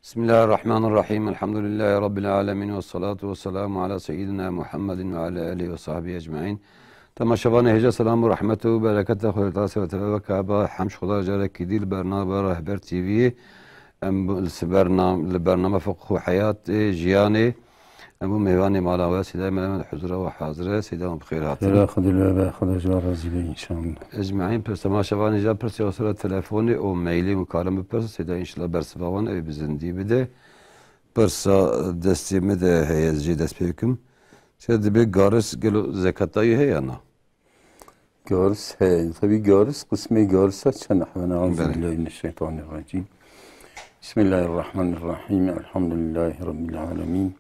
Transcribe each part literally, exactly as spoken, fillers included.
Bismillahirrahmanirrahim. Elhamdülillahi Rabbil alemin. Ve salatu ve selamu ala seyyidina Muhammedin ve ala alihi ve sahbihi ecmain. Temaşevanê hêja, selam û rehmet û bereketa Xwedê Teala ser ve teve ve kaba hemş Xweda carekî dî li bername Rehber T V'yê. Em bu, li bernam-, li bername Fiqh û Heyat, ê, Jiyanê. Em bû mêvanê mala we, Seyda Mehmet huzura we hazir e. Seyda, bi xêr hatin. Xêra Xwedê li we be, Xweda ji we razî be înşallah. Ecmaîn pirs, temaşevanê hêja pirsê xwe sera telefonê û mailê û karin bipirsin. Seyda înşallah bersiva wan ew bi zindî bide. Pirsa destê min de heye, ez jê dest pê bikim. Seyda, dibê garis gelo zekata wî heye ya na? Garis heye. Tabii garis, qismê garisa çend hebe ne? Belê. Euzubillahimineşşeytanirracim. Bismillahirrahmanirrahim. Elhamdülillahi Rabbil alemin.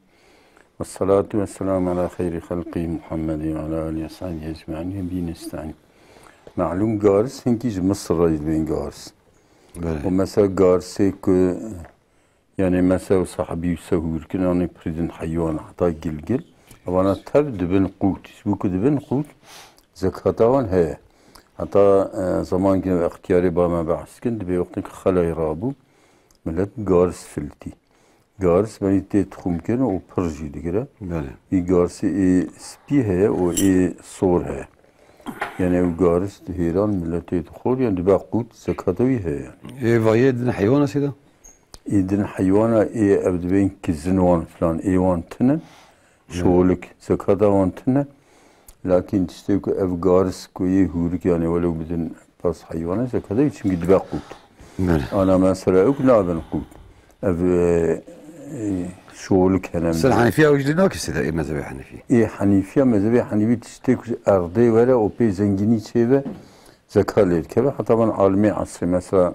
Vessalatu vesselamu ala xeyri xelqi Muhammedin ve ala alihi ve sahbihi ecmaîn ve bihi nestaîn. Malûm garis hinkî ji Misir re dibên garis. Belê. Û mesela garisê ku Yani mesela sahibi yüse hûrkin, yani pridin heywana, heta gilgil. Evana tev dibin qût. Ji bo ku dibin qût, zekata wan heye. Heta, e, zamankî ixtiyarê ba me behs kin, dibê wextê ku xelay rabû, millet garis filtî. Garis benî tê tuxumkirin û pir jî digire. Belê. Vî garisê ê spî heye û ê sor heye. Yani ew garis di hêran milletê dixwar, yani dibe qût, zekata wî heye yani. Ê vayê din heywana sê de? Ê din heywana ê ev dibên kizin wan filan, ê wan tine, şolik, zekata wan tine. Lakin tiştê ku ev garis ku yê hûrik, yani welew bidin pas heywana, zekata wî, çimkî dibe qût. Belê. Ana mesela ew ku nabin qût. Ev, e, e, şolik hene. Ser Henefiya wî jî nake sê de, ê mezhebê Henefî. Ê Henefiya, mezhebê Henefî tiştê ku ji erdê were û pê zengînî çêbe, zeka lê dikeve. Heta van alimê esrê mesela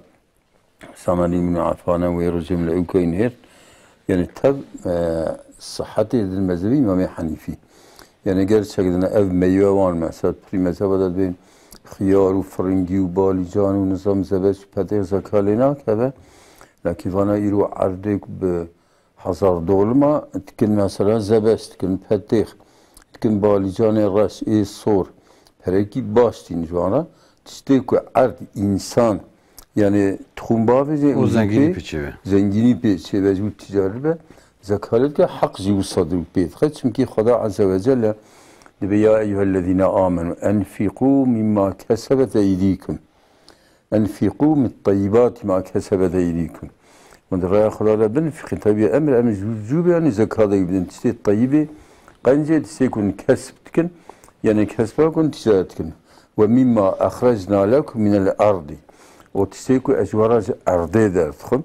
Usamane îbn Affane wê rojê min li ewkayî nêrt. Yani tev, e, sihetê din mezhebê Îmamê Henîfî. Yani gerçekten ev meywe wan mesela pirî mezheba de dibên xiyar û firingî û balîcan û nizam zebeş û petê zeka lê nakeve. Lakî vana îro erdêk bi hezar dolma dikin mesela zebeş dikin, petêx dikin, balîcanê reş ê sor. Perekî baş tîn ji wan re. Tiştê ku erd, însan, yani tuxum bavêje, û û zengînî pê, pê çêbe. Zengînî pê çêbe, ji bo ticaret be, zekalê dike, heq jî wisa dir pê dixe. Çimkî Xweda Azze ve Celle dibe, "Ya eyyuhellezîne amenu enfîqû mimma kesebet eydîkum." Enfîqû min teyyibâti ma kesebet eydîkum. Hûn di raya Xweda de binfîqin. Tabii emir, em ji cû be, yani zekatê bidin. Tiştê teyibê, qencê, tiştê ku hûn kesb dikin, yani kesba ku hûn ticaret dikin. Ve mimma exrecna lekum minel erdî. O tiştê ku ez ji we re ji erdê derdixim.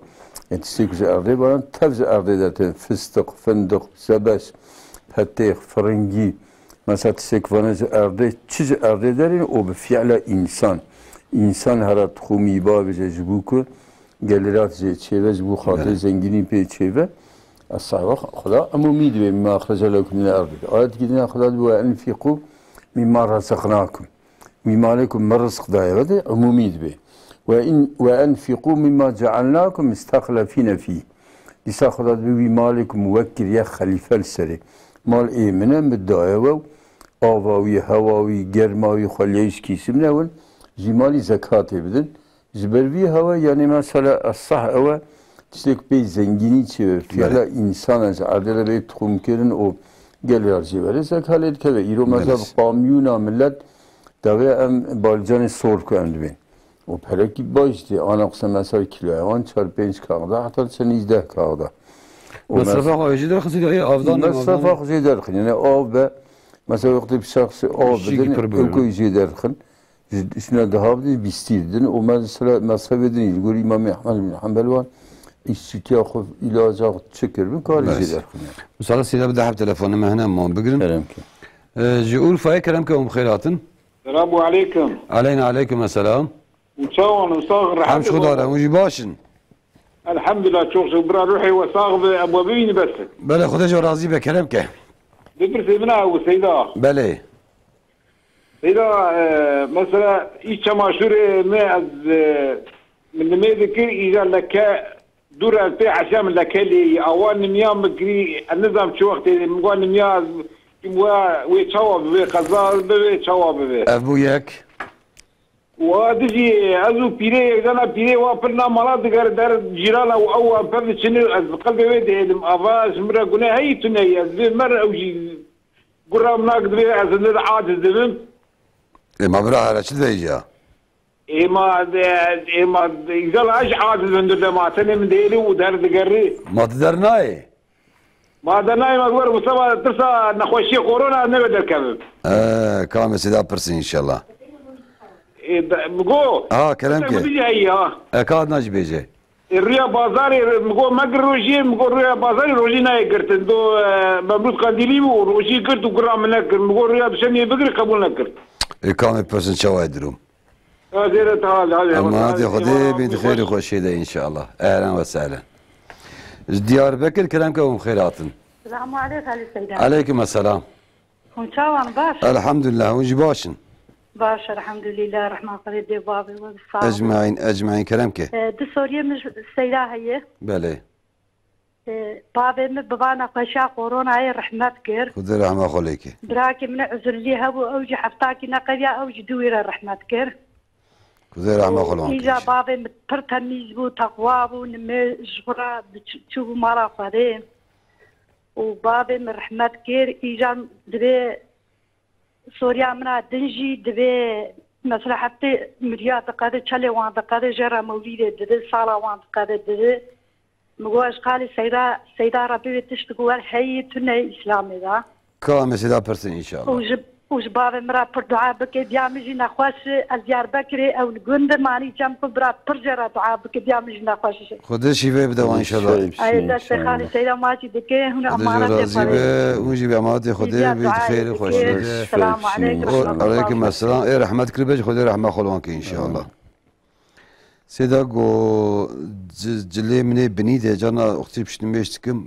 E, tiştê ku ji erdê baran, tev ji erdê derdixin. Fistiq, findiq, zebeş, petêx, firingî, Mesela tiştek vane ji erdê, çi ji erdê derên û bi fiila însan. Însan hera tuxumî bavêje ji bo ku gelirat jê çêve, ji bo xatirê Belê. zengînî pê çêve. Ez sahiba Xweda emûmî dibê, "Mimma axrece lekum min erdî." Ayetkî din Xweda dibe, "Ve enfîqû mimma razaqnakum." Mimma lekum min rizq daye, ve de emûmî dibê. "Ve in, ve enfîqû mimma cealnakum mistehlefîne fî." Dîsa Xweda dibê wî malê ku min wek kiriye xelîfe li serê. Mal ê min e, min daye we û ava wî, hewa wî, germa wî, xweliyayîş kîsim ne win, jî malî zekatê bidin. Ji ber vî hewa, yanî mesela esah ew e, tiştê ku pê zengînî çêbe, Belê. fiyala însan e, ji erdê re bê tuxumkirin û gelê re jê were, zeka lê dikeve. Îro mesela Belê. bi kamyûna millet dawê em balîcanê sor ku em dibên. O perekî baş tê. Ana qise mesela kîloya wan çar pênc kaxda, heta çend nîzdeh kaxda. O Mesrefa mes-, xwe jî derxin, ê avdan, mesrefa avdan. xwe jî derxin. Yani av be, mesela wextê bi şexsê av Şîkî bidin, pir bû. ew ku jî derxin. Ji üstüne daha bidin, bîstî bidin. O mesela mezhebê din, li gor Îmamê Ehmed bin Hanbel wan, îşçîtiya xwe, îlaca xwe çi kiribin, karê Bes. jî derxin yani. Misala sîda bi deheb telefonê me hene, ma bigrin. Kerem ki. Ee, ji Urfayê kerem ke hûn bi xêr hatin. Selamu aleykum. Aleyna aleykum esselam. Û çawan û sax rehet Hemşo dare, hûn jî baş in? Elhamdulillah, çok şükür. Bira ruhê we sax be, em we bibînin bes e. Belê, Xwedê ji we razî be, kerem ke. Bipirsê min a ew Seyda. Belê. Seyda, e, mesela, î çamaşûrê me ez, e, min nimê dikir, îja leke Dû re ez pê hesya min leke lê yî. Awa nimiya min kirî, ez nizam çi wextê min got nimiya ez kim we, wê çawa bibe, qeza bibe, çawa bibe. Ev bû yek. Wa dijî ez û pîrê yekdana pîrê wa pir na mala diger der cîrana û ew wan pir diçin û ez bi qelbê wê dihêlim. Ava ji min re gune heyî tune ye. Ez vê mer ew jî gura min nak divê ez li aciz dibim. Ê ma bira here çi divê ya? Ê ma, ê ma, îgala ez aciz bin derdema tenê min dihêlim û der digerî. Ma tu der nayê? Ma der nayê, ma gor Mustafa tirsa nexweşiyê korona nebe derkevim. Ee, kamê sêda pirsin inşallah. Ê, da, mi go. Ha, kerem ke. Heyî ha. E, ka adna jî bêje. Ê, rûya bazarê, mi go megir rojiyê, mi go rûya bazarê rojî nayê girtin. Do, e, Memrûd Qandîlî bû, rojî girt û gura min nekir. Mi go rûya duşemiyê bigirî, qebûl nekir. Ê, kamê pirsin çawa ye durum? Ya zêre te hal, hal, Emanetê hal, Xwedê eyvallah, bîn di xêr û xweş. Xweşiyê de inşallah. Ehlen ve sehlen. Ji Diyarbekir kerem ke hûn xêr hatin. Selamu aleyk, Halî Seyda. Aleyküm esselam. Hûn çawan, baş? Elhamdülillah, hûn jî baş in. Baş, elhamdülillah, rehma Xwedê dê bavê we bi sağ olun. Ecmaîn, ecmaîn, kerem ke. E, du soriyê min ji Seyda heye. Belê. E, bavê min bi vana xweşa koronayê rehmet kir. Xwedê rehma xwe lê ke. Birakê min uzurlî hebû, ew jî heftakî neqeviya, ew jî dû wî re rehmet kir. Xwedê rehma xwe lan kir. Îja bavê min pir temîz bû, teqwa bû, nimêj ji xwe re diçû-, çûbû mala Xwedê. Û bavê min rehmet kir, îja divê soriya min a din jî divê mesela heftê milya diqede, çelê wan diqede, jê re mewlîdê didi, sala wan diqede didi. Min got, ez qalê Seyda, Seyda Rebî wê tişt ku wer heyî tune Îslamê de. Ka em ê Seyda pirsin inşallah. Û ji, û ji bavê min re pir dua bike, diya min jî nexweş e, ez Diyarbekirê, ew li gund e, manî çem ku bira pir jê re dua bike, diya min jî nexweş e. Xwedê şîvê bide wan inşallah. Ay, destê xalê Seyda ma jî dike, hûn Xwedê jê emanetê razî be, hûn jî bi emanetê Xwedê bî, di xêr û xweşiyê de. Selamu aleykum. Aleykum esselam. Ê rehmet kiribe jî Xwedê rehma xwe li wan ke inşallah. Sêda go ci-, cilê min ê binî de carna oxtî piştnimêj dikim.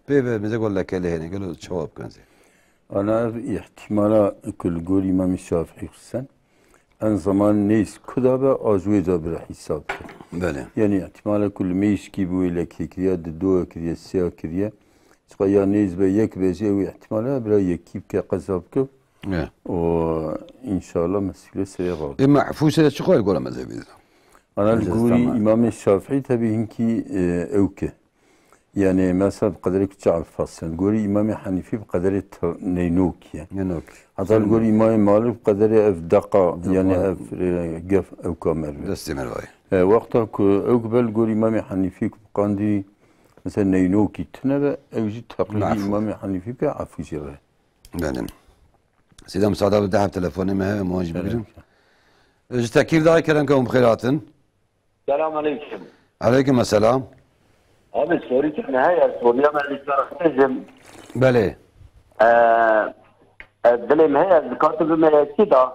Pê ve mêze go lekelê hene, gelo çawa bikin zê? Ana ev îhtimala ku li gor Îmamê Şafîî xisten, en zaman nêz ku da be, a ji wê da bire hîsab kir. Belê. Yanî îhtimala ku li mêjkî bi wê lekê kiriye, di doya kiriye, sêya kiriye. Çiqa ya nêz be yek be jî ew îhtimala bira yekî bike, qeza bike. Ya. Û înşallah mesûlê serê rabe. Ê mehfûsê de çi xwe li gora mezhebî de? Ana li gorî Îmamê Şafîî tebî hinkî, e, ewk e. Yanî mesela bi qederê ku çav fasil. Gorî Îmamê Henîfî bi qederê t-, neynokî ye. Neynokî. Heta li gorî Îmamê Malik bi qederê ev deqa, yanî ev, e, gef ewka merve. Destê merve ye. E, wexta ku ewk be li gorî Îmamê Henîfî ku bi qandî mesela neynokî tune be, ew jî teqlîdî Îmamê Henîfî be, efû jê re. Belê. Seyda, misada bi deh telefonê me heye, em wan jî bigirin. Ji Tekîrdağê kerem ke hûn bi xêr hatin. Selam aleyküm. Aleyküm esselam. Abi, sorî tu ne heye, soruya me lîstarxêjim. Belê. Ee, e, dilê me heye, zikatê bi me yekî da.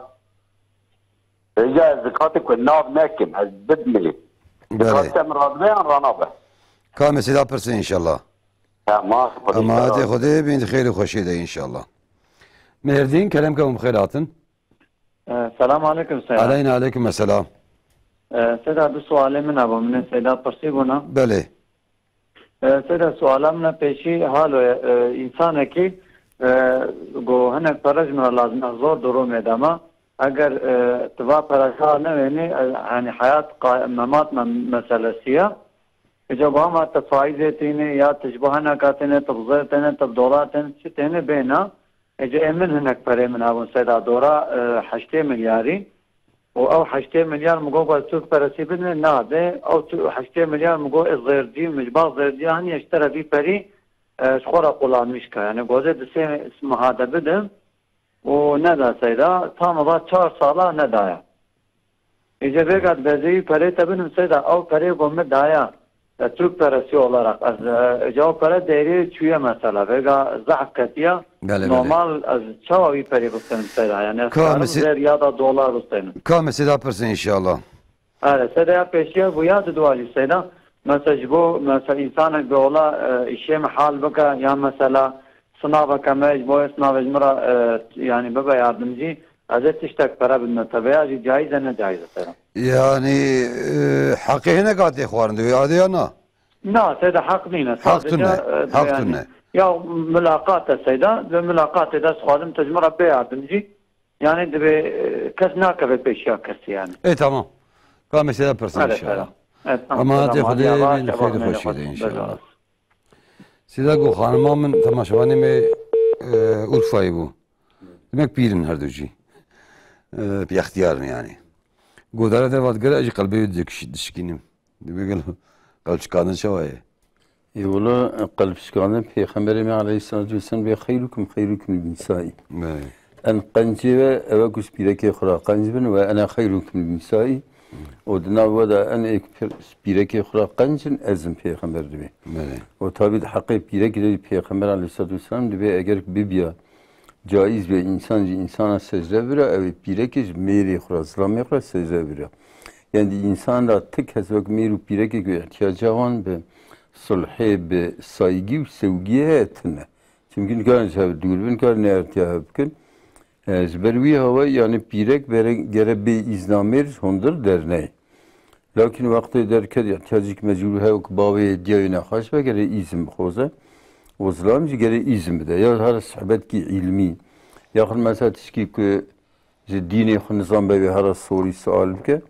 Êca ez zikatê ku nav nekim, ez bidmilî. Belê. Zikatê min radibe yan ranabe? Ka em ê Seyda pirsin inşallah. Tamam. Emanetê Xwedê bîn, di xêr û xweşiyê de înşallah. Mêrdîn, kerem ke hûn bi xêr hatin. E, selam aleyküm Seyda. Aleyna aleyküm esselam. E, Seyda, du sualê min hebû, min ê Seyda pirsî bûna. Belê. E, Seyda, suala min a pêşî halo ye. E, însanekî, e, go hinek pere ji min re lazim e, zor durumê de me. Eger, e, tu va pere ka newênî, e, yanî heyat qa-, memat me-, meselesî ye. Îca ba ma tu faîzê tînî, ya tu ji bo hineka têne, tu bi zêr têne, tu bi dolar têne, çi têne bêna. Îca ê min hinek perê min hebûn Seyda dora, e, heştê milyarî. Û ew heştê milyar min got, ez Tirk peresî bidin, nade. Ew tu-, heştê milyar min got, ez zêrdî, min ji ba zêrdiya hiniye ji te re vî perî, e, ji xwe re qulanmîş ka. Yani gozê di sê meha de bidim. Û neda Seyda, tam va çar sala nedaya. Îce vêga dibeze wî perê te binim Seyda, ew perê ku min daya, e, Türk peresi olarak, ez, e, îce ew pere değeri çûye mesela, vêga zehf ketiya, Belê, belê. normal ez çawa wî perê bistênim Seyda, yani ez Ka karim mesê-, zêr ya da dolar bistênim. Ka mesêda pirsin inşallah. Erê, Seyda ya pêşiya bû ya di dua jî Seyda. Mesela ji bo, mesela insanek bi ola, e, îşê min hal bike ya mesela sinaveke me ji bo sinavê ji min re, e, yani bibe yardimcî, ez ê tiştek pere bidime te. Veya jî caiz e, ne caiz e Seyda? Yani, e, heqê hinek a tê xwarin diwê, ya de ya na? Na, Seyda heq nîne. Heq Sadece, tune, e, heq yani, tune. Ya mulaqat e Seyda, ve mulaqatê de dixwazim te ji min re bê yardimcî. Yani divê, e, kes nakeve pêşiya kesê yani. E, tamam. Ka mesela pirsin Hadi inşallah. Selam. E, tamam, Ama selam. Hadi Xwedê Allah'a bin emanet, xeyr Allah'a xweşî de emanet. inşallah. Bela. Sida ku xanima min temaşevanê me, e, Urfayê bû. Demek pîr in her du jî. E, bi extiyar in yani. Godara de vat gere jî qelbê wî dikş-, dişkînim. Dibê gelo qelb şikandin çawa ye? Ê wela qelb şikandin Pêxemberê me aleyhissalatu vesselam bê xeyrukum xeyrukum li nisai. Belê. En qencê ve ew e ku ji pîrekê xwe re qenc bin ve ene xeyrukum li nisai. Û di nav we de en ê ku pîr-, pîrekê xwe re qenc in ez im Pêxember dibê. Belê. Û tabî di heqê pîrekê de jî Pêxember aleyhissalatu vesselam dibê eger ku bibiya Caiz be însan ji însana secde bira, ew ê pîrekê ji mêrê xwe re, zilamê xwe re secde bira. Yani di însan de ti kes wek mêr û pîrekê ku îhtiyaca wan bi sulhê, bi saygî û sewgiyê heye tune. Çimkî nikarin ji hev dûr bin, nikarin nêertiya hev bikin. E, ji ber wî hawayî yani pîrek bere, gere bê îzna mêr ji hundir derneyê. Lakin wextê derket îhtiyacek mecbûr heye ku bavê diyayê nexweş be, gere îzin bixwaze û zilam jî gere îzin bide. Ya here sohbetkî îlmî, yaxud mesela tişkî ku ji dînê xwe nizam be wê here sorî sual bike,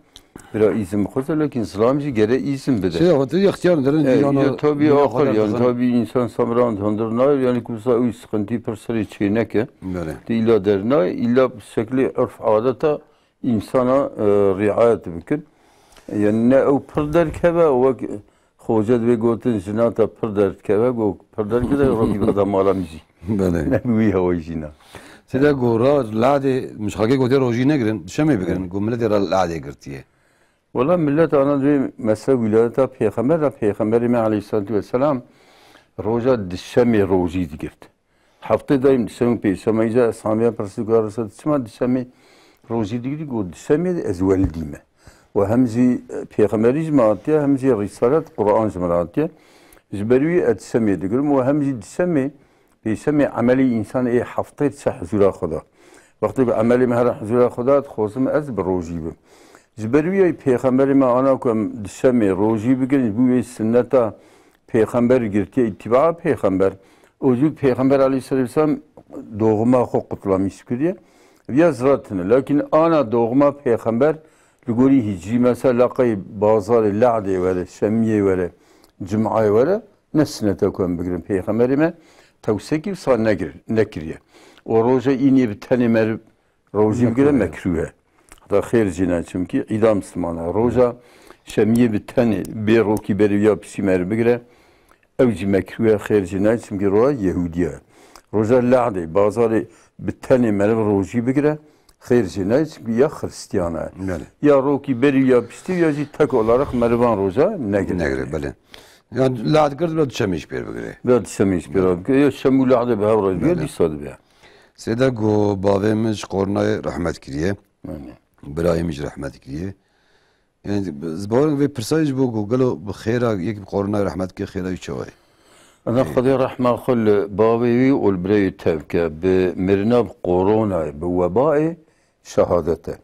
bira îzin bixwaze, lakin zilam jî gere îzin bide. Şey, ya, ixtiyar derin, E, diyana, ya, tabii diyana axir, kadar yani, kazan- tabii insan samran hundir nayê, yani, ku wisa wî sıkıntı pir serê çêneke. Belê. Te îla dernayê, îla bi şeklê urf adeta însana, e, riayet bikin. Yani ne ew pir derkeve, wek xoce divê gotin jina te pir derdikeve, go pir derkeve, rokî bixda mala min jî. Belê. Ne bi wî hewayî jîna. Sêde go ra ladê mişxakê gotê rojî negirin, dişemê bigirin, go miletê ra ladê girtiye. Wela millet ana divê mesela wîlayeta pêxember de, pêxemberê me aleyhissalatu vesselam roja dişemê rojî digirt. Heftê daîm dişem û pêşema îca eshabiya pirsî ku ya Resulallah, çima dişemê rojî digirî? Got, dişemê ez welidî me. Û hem jî, e, pêxemberî ji me hatiye, hem jî rîsalet Quran ji me re hatiye. Ji ber wî ez dişemê digirim û hem jî dişemê, pêşemê emelî însan ê heftê diçe huzûra Xweda. Wextê ku emelê me here huzûra Xweda, dixwazim ez bi rojî bim. Ji ber wî yê pêxemberê me ana ku em dişemê rojî bigirin, ji bo wê sunneta pêxember girtiye, îtîbaa pêxember. Û jû pêxember aleyhisselatu vesselam doğuma xwe qutlamış kiriye. Viya ziratine. Lakin ana doğuma pêxember li gorî hicrî mesela laqey bazarê Le'dê were, Şemiyê were, Cum'ayê were, ne sinete ku em bigirin. Pêxemberê me tewsekî wisa negir-, nekiriye. Û roja înê bi tenê meriv Rojî bigire mekrûh e. Heta xêr jî ne, çimkî îda Mislimana. Roja şemiyê bi tenê, bê rokî berî ya piştî meriv bigire, ew jî mekrûh e, xêr jî ne, çimkî roja Yehûdiya ye. Roja Le'dê, bazarê bi tenê meriv rojî bigire, xêr jî ne, çimkî ya Xiristiyana ye. Belê. Ya rokî berî ya piştî ya jî tek olarak merivan roja negire. Negire, belê. Ya Le'd girt, bila dişemê jî pêr bigire. Bila dişemê jî pêr bigire. Ya şem û Le'dê bi hev re dibe, Belê. dîsa dibe. Sêde ku bavê min ji Qorinayê rehmet kiriye. Belê. Birayê min jî rehmet kiriye. Yani, ez bawer vê pirsayê ji bo ku gelo bi xêra yek bi Qorinayê rehmet kiriye, xêra wî çawa ye? Ana Xwedê rehma xwe li bavê wî û li birayê te bike. Bi mirina bi Qoronayê, bi webayê şehadet e.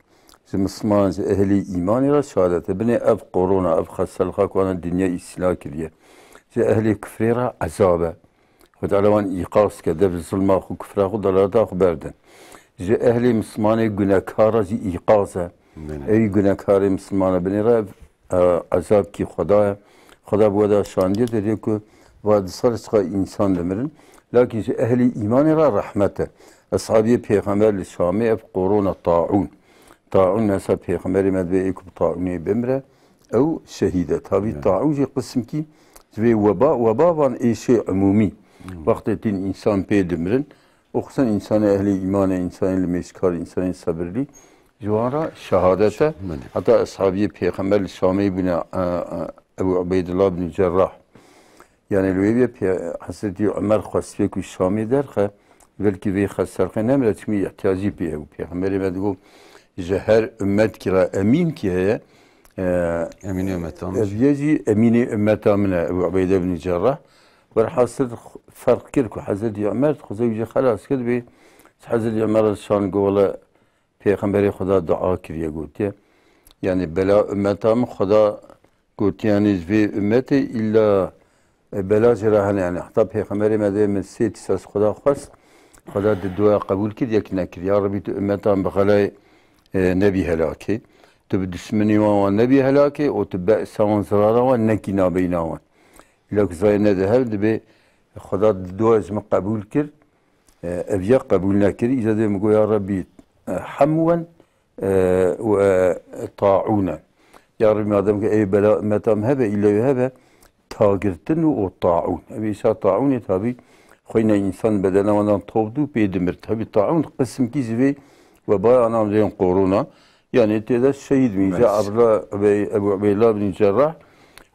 Ji Misliman, ji ehlê îmanê re şehadet e. Binê ev Qorona, ev xestelxa ku ana dinya îstîla kiriye. Ji ehlê kifrê re ezab e. Xwe Teala wan îqaz ke, dev ji zilma xwe, kifra xwe, delaleta xwe berdin. Ji ehlê Mislimanê gunekara jî îqaz e. Belê. Ey gunekarê Mislimana binê re ev, e, ezabkî Xweda ye. Xweda bi we de şandiye, derê ku va di ser çiqa însan dimirin. Lakin ji ehlê îmanê re rehmet e. Eshabiyê Pêxember li Şamê ev qorona taûn. Taûn mesela Pêxemberê me divê ê ku bi taûnê bimire. Ew şehîd e. Tabî Evet. taûn jî qisimkî ji vê weba, weba van êşê umûmî. Hmm. Wextê tîn însan pê dimirin, û xisûsan însanê ehlê îmanê, însanê limêjkar, însanê sebirlî, ji wan re şehadet e. Belê. Heta eshabiyê Pêxember li Şamê bûne, e, e, Ebu Ubeydullah bin Cerrah. Yani li wê bê pê-, Hezretî Ömer xwestiye ku Şamê derxe, belkî vê xesterxê nemire, çimî ihtiyacî pê hebû. Pêxemberê me digot, ji her ummetkî re emîn kî heye, e, Emînê ummeta min. ev ye jî emînê ummeta min e, Ebu Ubeyde bin Cerrah. Werhasil ferq kir ku Hezretî Ömer dixwaze wî jî xelas kir, bê Hezretî Ömer şan got, wele Pêxemberê Xweda dua kiriye, gotiye, yani bela ummeta min Xweda gotiye, yani ji vê ummetê îlla, e, bela jê re hene, yani heta Pêxemberê me dê min sê tişt ez Xweda xwest, Xweda di dua qebûl kir, yek nekir. Ya Rebî, tu ummeta min bi xelayê, e, nebî helakê. Tu bi dişminî wan, wan nebî helakê û tu be'sa wan, zirara wan nekî nabeyna wan. Îla ku zayê nede hev, dibê Xweda di dua ji min qebûl kir, e, ev ya qebûl nekir. Îca dê min got, ya Rebî, e, hemû wan, e, û, e, taûn e. Ya Rebî, madem ku ê bela ummeta min hebe, îla wê hebe, tagirtin û, û taûn. Ev îşa taûnê tabî xweyna însan bedena wan dan top dû pê dimir. Tabî taûn qisimkî ji vê webaya ana em dêrin korona. Yani tê de şehîd bîn. Îca Ebdullah Ebey-, Ebu Ubeyla bin Cerrah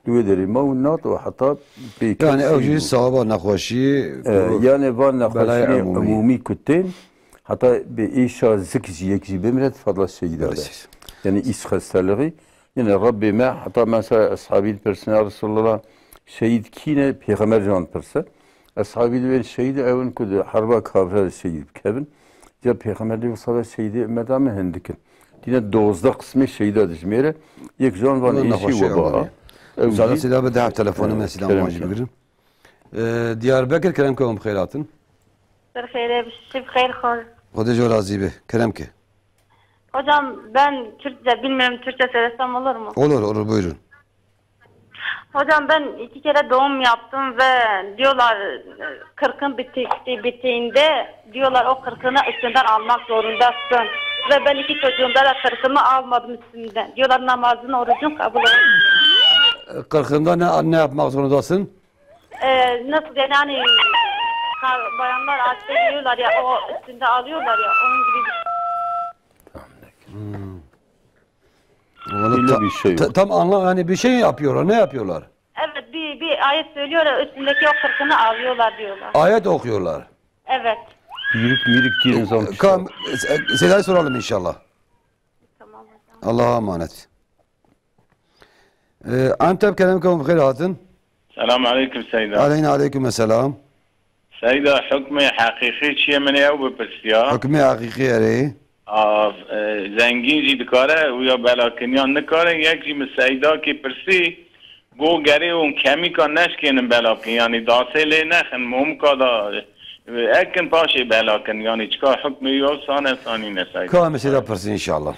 li wê derê ma û nat û heta pê Yani ew jî bû. Sewaba nexweşiyê, E, yani van belayê nexweşiyê emûmî. Emûmî ku tên, heta bê êşa zik jî yek jî bimire, fadla şehîda de. Belê. Yani îş xestelixî. Yine Rabbê me, heta mesela eshabî dipirsin, ya Resulallah, şehîd kî ne? Pêxember ji wan dipirse. Eshabî dibên şehîd ew in ku di herba kafira de şehîd bikevin. Ca Pêxember dê wisa be şehîdê ummeta min hindik in. Dîne dozdeh qismê şehîda dijmêre, yek ji wan van êşî weba. Ew Zada jî sila bi dehf telefonê me sila wan jî bigirin. Ee, Diyarbekir, kerem ke hûn bi xêr hatin. Ser xêrê, bi şif xêr xwe. Xwedê ji we razî be. Kerem ke. Hocam, ben Türkçe bilmiyorum, Türkçe söylesem olur mu? Olur, olur, buyurun. Hocam, ben iki kere doğum yaptım ve diyorlar, e, kırkın bitti, bittiğinde diyorlar o kırkını üstünden almak zorundasın. Ve ben iki çocuğumda da kırkımı almadım üstümden. Diyorlar namazın, orucun kabul olmuyor. Kırkında ne, ne yapmak zorundasın? Ee, nasıl yani, hani, ka-, bayanlar aç veriyorlar ya, o üstünde alıyorlar ya, onun gibi bir şey. Öyle bir şey yok. Tam anla-, yani bir şey yapıyorlar. Ne yapıyorlar? Evet, bir, bir ayet söylüyor ya, üstündeki o kırkını alıyorlar diyorlar. Ayet okuyorlar. Evet. Yürük mürük diye nizam işte. Kam, Se-, Seda'yı soralım inşallah. Tamam hocam. Allah'a emanet. Ee, Antep, kerem ke hûn bi xêr hatin. Selam aleyküm Seyda. Aleyna aleyküm selam. Seyda, hukmê heqîqî çi ye, min ê ew bipirsiya. Hukmê heqîqî erê. A, e, zengîn jî dikare û ya belakiniyan nikare. Yek jî min Seydakî pirsî, got gerê hûn kemîka neşkênin belakin, yanî dasê lê nexin, momika da, e, ekin paşê belakin. Yanî çika hukmê wî ew sane sanîne Seyda. Ka em ê Seyda pirsin inşallah.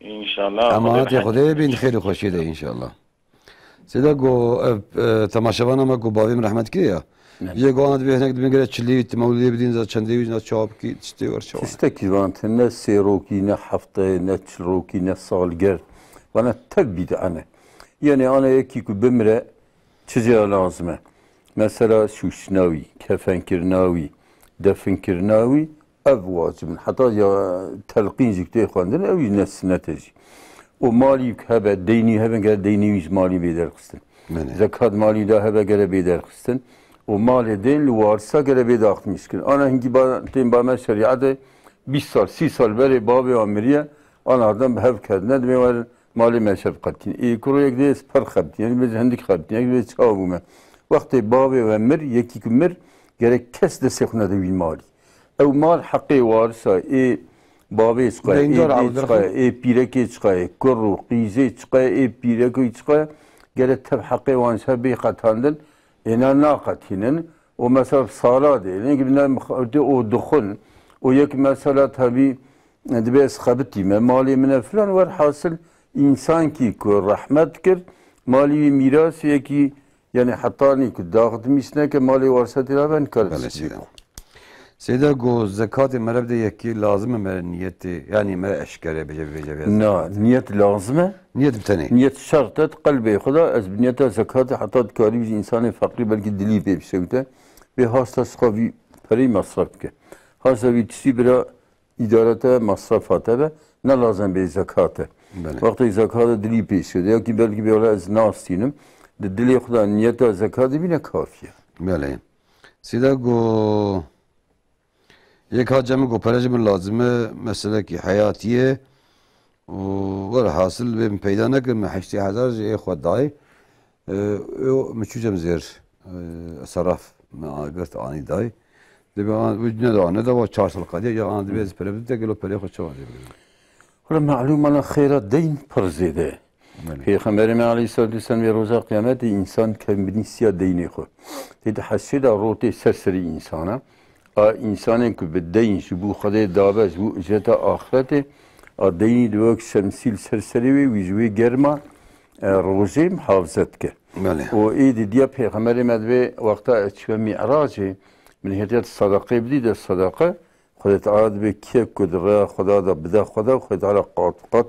Înşallah. Emanetê Xwedê bin, xêr û xweşiyê de înşallah. Seyda go, ev, e, temaşevana me ku bavê min rehmet kiriye ya. Ne. Yê go ana dibê hinek dibin gere çilî, timewlidê bidîn, za çendê wî, na çawa bikî, tiştê wer çawa. Tiştekî van tê, ne sêrokî, ne hefteyê, ne çilrokî, ne salgerd. Vana tev bîd'e ne. Yani ana yekî ku bimire, çi jê lazim e? Mesela şûştina wî, kefenkirina wî, definkirina wî, ev wacib in. Heta ya telqîn jî tê xwendin, ew jî ne sinnet e jî. Û malî hebe, deynî hebe, gere deynî wî ji malî bê derxistin. Belê. Zekat malî da hebe, gere bê derxistin. Û malê deyn li warisa gere bê daxtmîşkirin. Ana hinkî ba-, tên ba me şerîetê bîst sal, sî sal berê bavê wan miriye, ana ardan bi hev ketine, dibê werin malê me şev qetîn. Ê kuro yek dê ez per xebitî, yek dibê ez hindik xebitî, yek dibê çawa bûme. Wextê bavê we mir, yekî ku mir, gerek kes destê xwe nede wî malî. Ew mal heqê warisa ê bavê çiqa ye, ê dê çiqa ye, ê pîrekê çiqa ye, kur û qîzê çiqa ye, ê pîrekê çiqa ye, gere tev heqê wan ji hev bê qetandin, êna naqetînin. Û mesela sala dê, ne gibi ne mixabitê û dixwin. Û yek mesela tabî, e, dibê ez xebitî me, malê min e filan, werhasil însankî ku rehmet kir, malî wî mîrasê yekî, yani hetanî ku daxitmîş neke, malê warsetê rabe nikare. Belê, tiştî Seyda. Bî. Seyda go, zekatê mere bide yekî lazim e mere niyetê, yani mere eşkere bêje, bêje, bêje. Na, niyet lazim e. Niyet bi tenê. Niyet şert e, qelbê xwe de ez bi niyeta zekatê heta dikarî ji însanê feqîr belkî dilî pê bişewite. Bê hasta sixwa vî pereyî masraf bike. Hasta vî tiştî bira îdarete masrafate be, ne lazim bê zekate. Belê. Wextê zekate dilî pêşê de, ya ki belkî bê wela ez nastînim, di dilê xwe de niyeta zekatê bîne kafiye. Belê. Seyda go, yek haca min go, pere ji min lazim e, meselekî heyatî ye û werhasil bê min peyda nekir, min heştê hezar jî ê xwe dayê. Ee, ew min çû cem zêr, ee, seraf me a-, girt anî dayê. Dibê an, wî ne da, ne da, çar sal qediya, ya an dibê ez pere bidite, gelo perê xwe çawa dê bigirim? Hula malûm ana xêra deyn pir zêde ye. Belê. Pêxemberê me aleyhissalatu vesselam vê roja qiyametê însan kevin binî siya deynê xwe. Tê di heşê de rotê ser serî însana. a însanên ku bi deyn ji bo Xwedê dabe, ji bo icreta axretê, a deynî di wek şemsî li ser serê wê, wî ji wê germa, e, rojê muhafize dike. Belê. Û êdî diya Pêxemberê me divê wexta ez çibe Mî'racê, min hêtiya tu sedeqê bidî, de sedeqe, Xwedê Teala dibê kê ku di rêya Xweda de bide Xweda, Xwedê Teala qat qat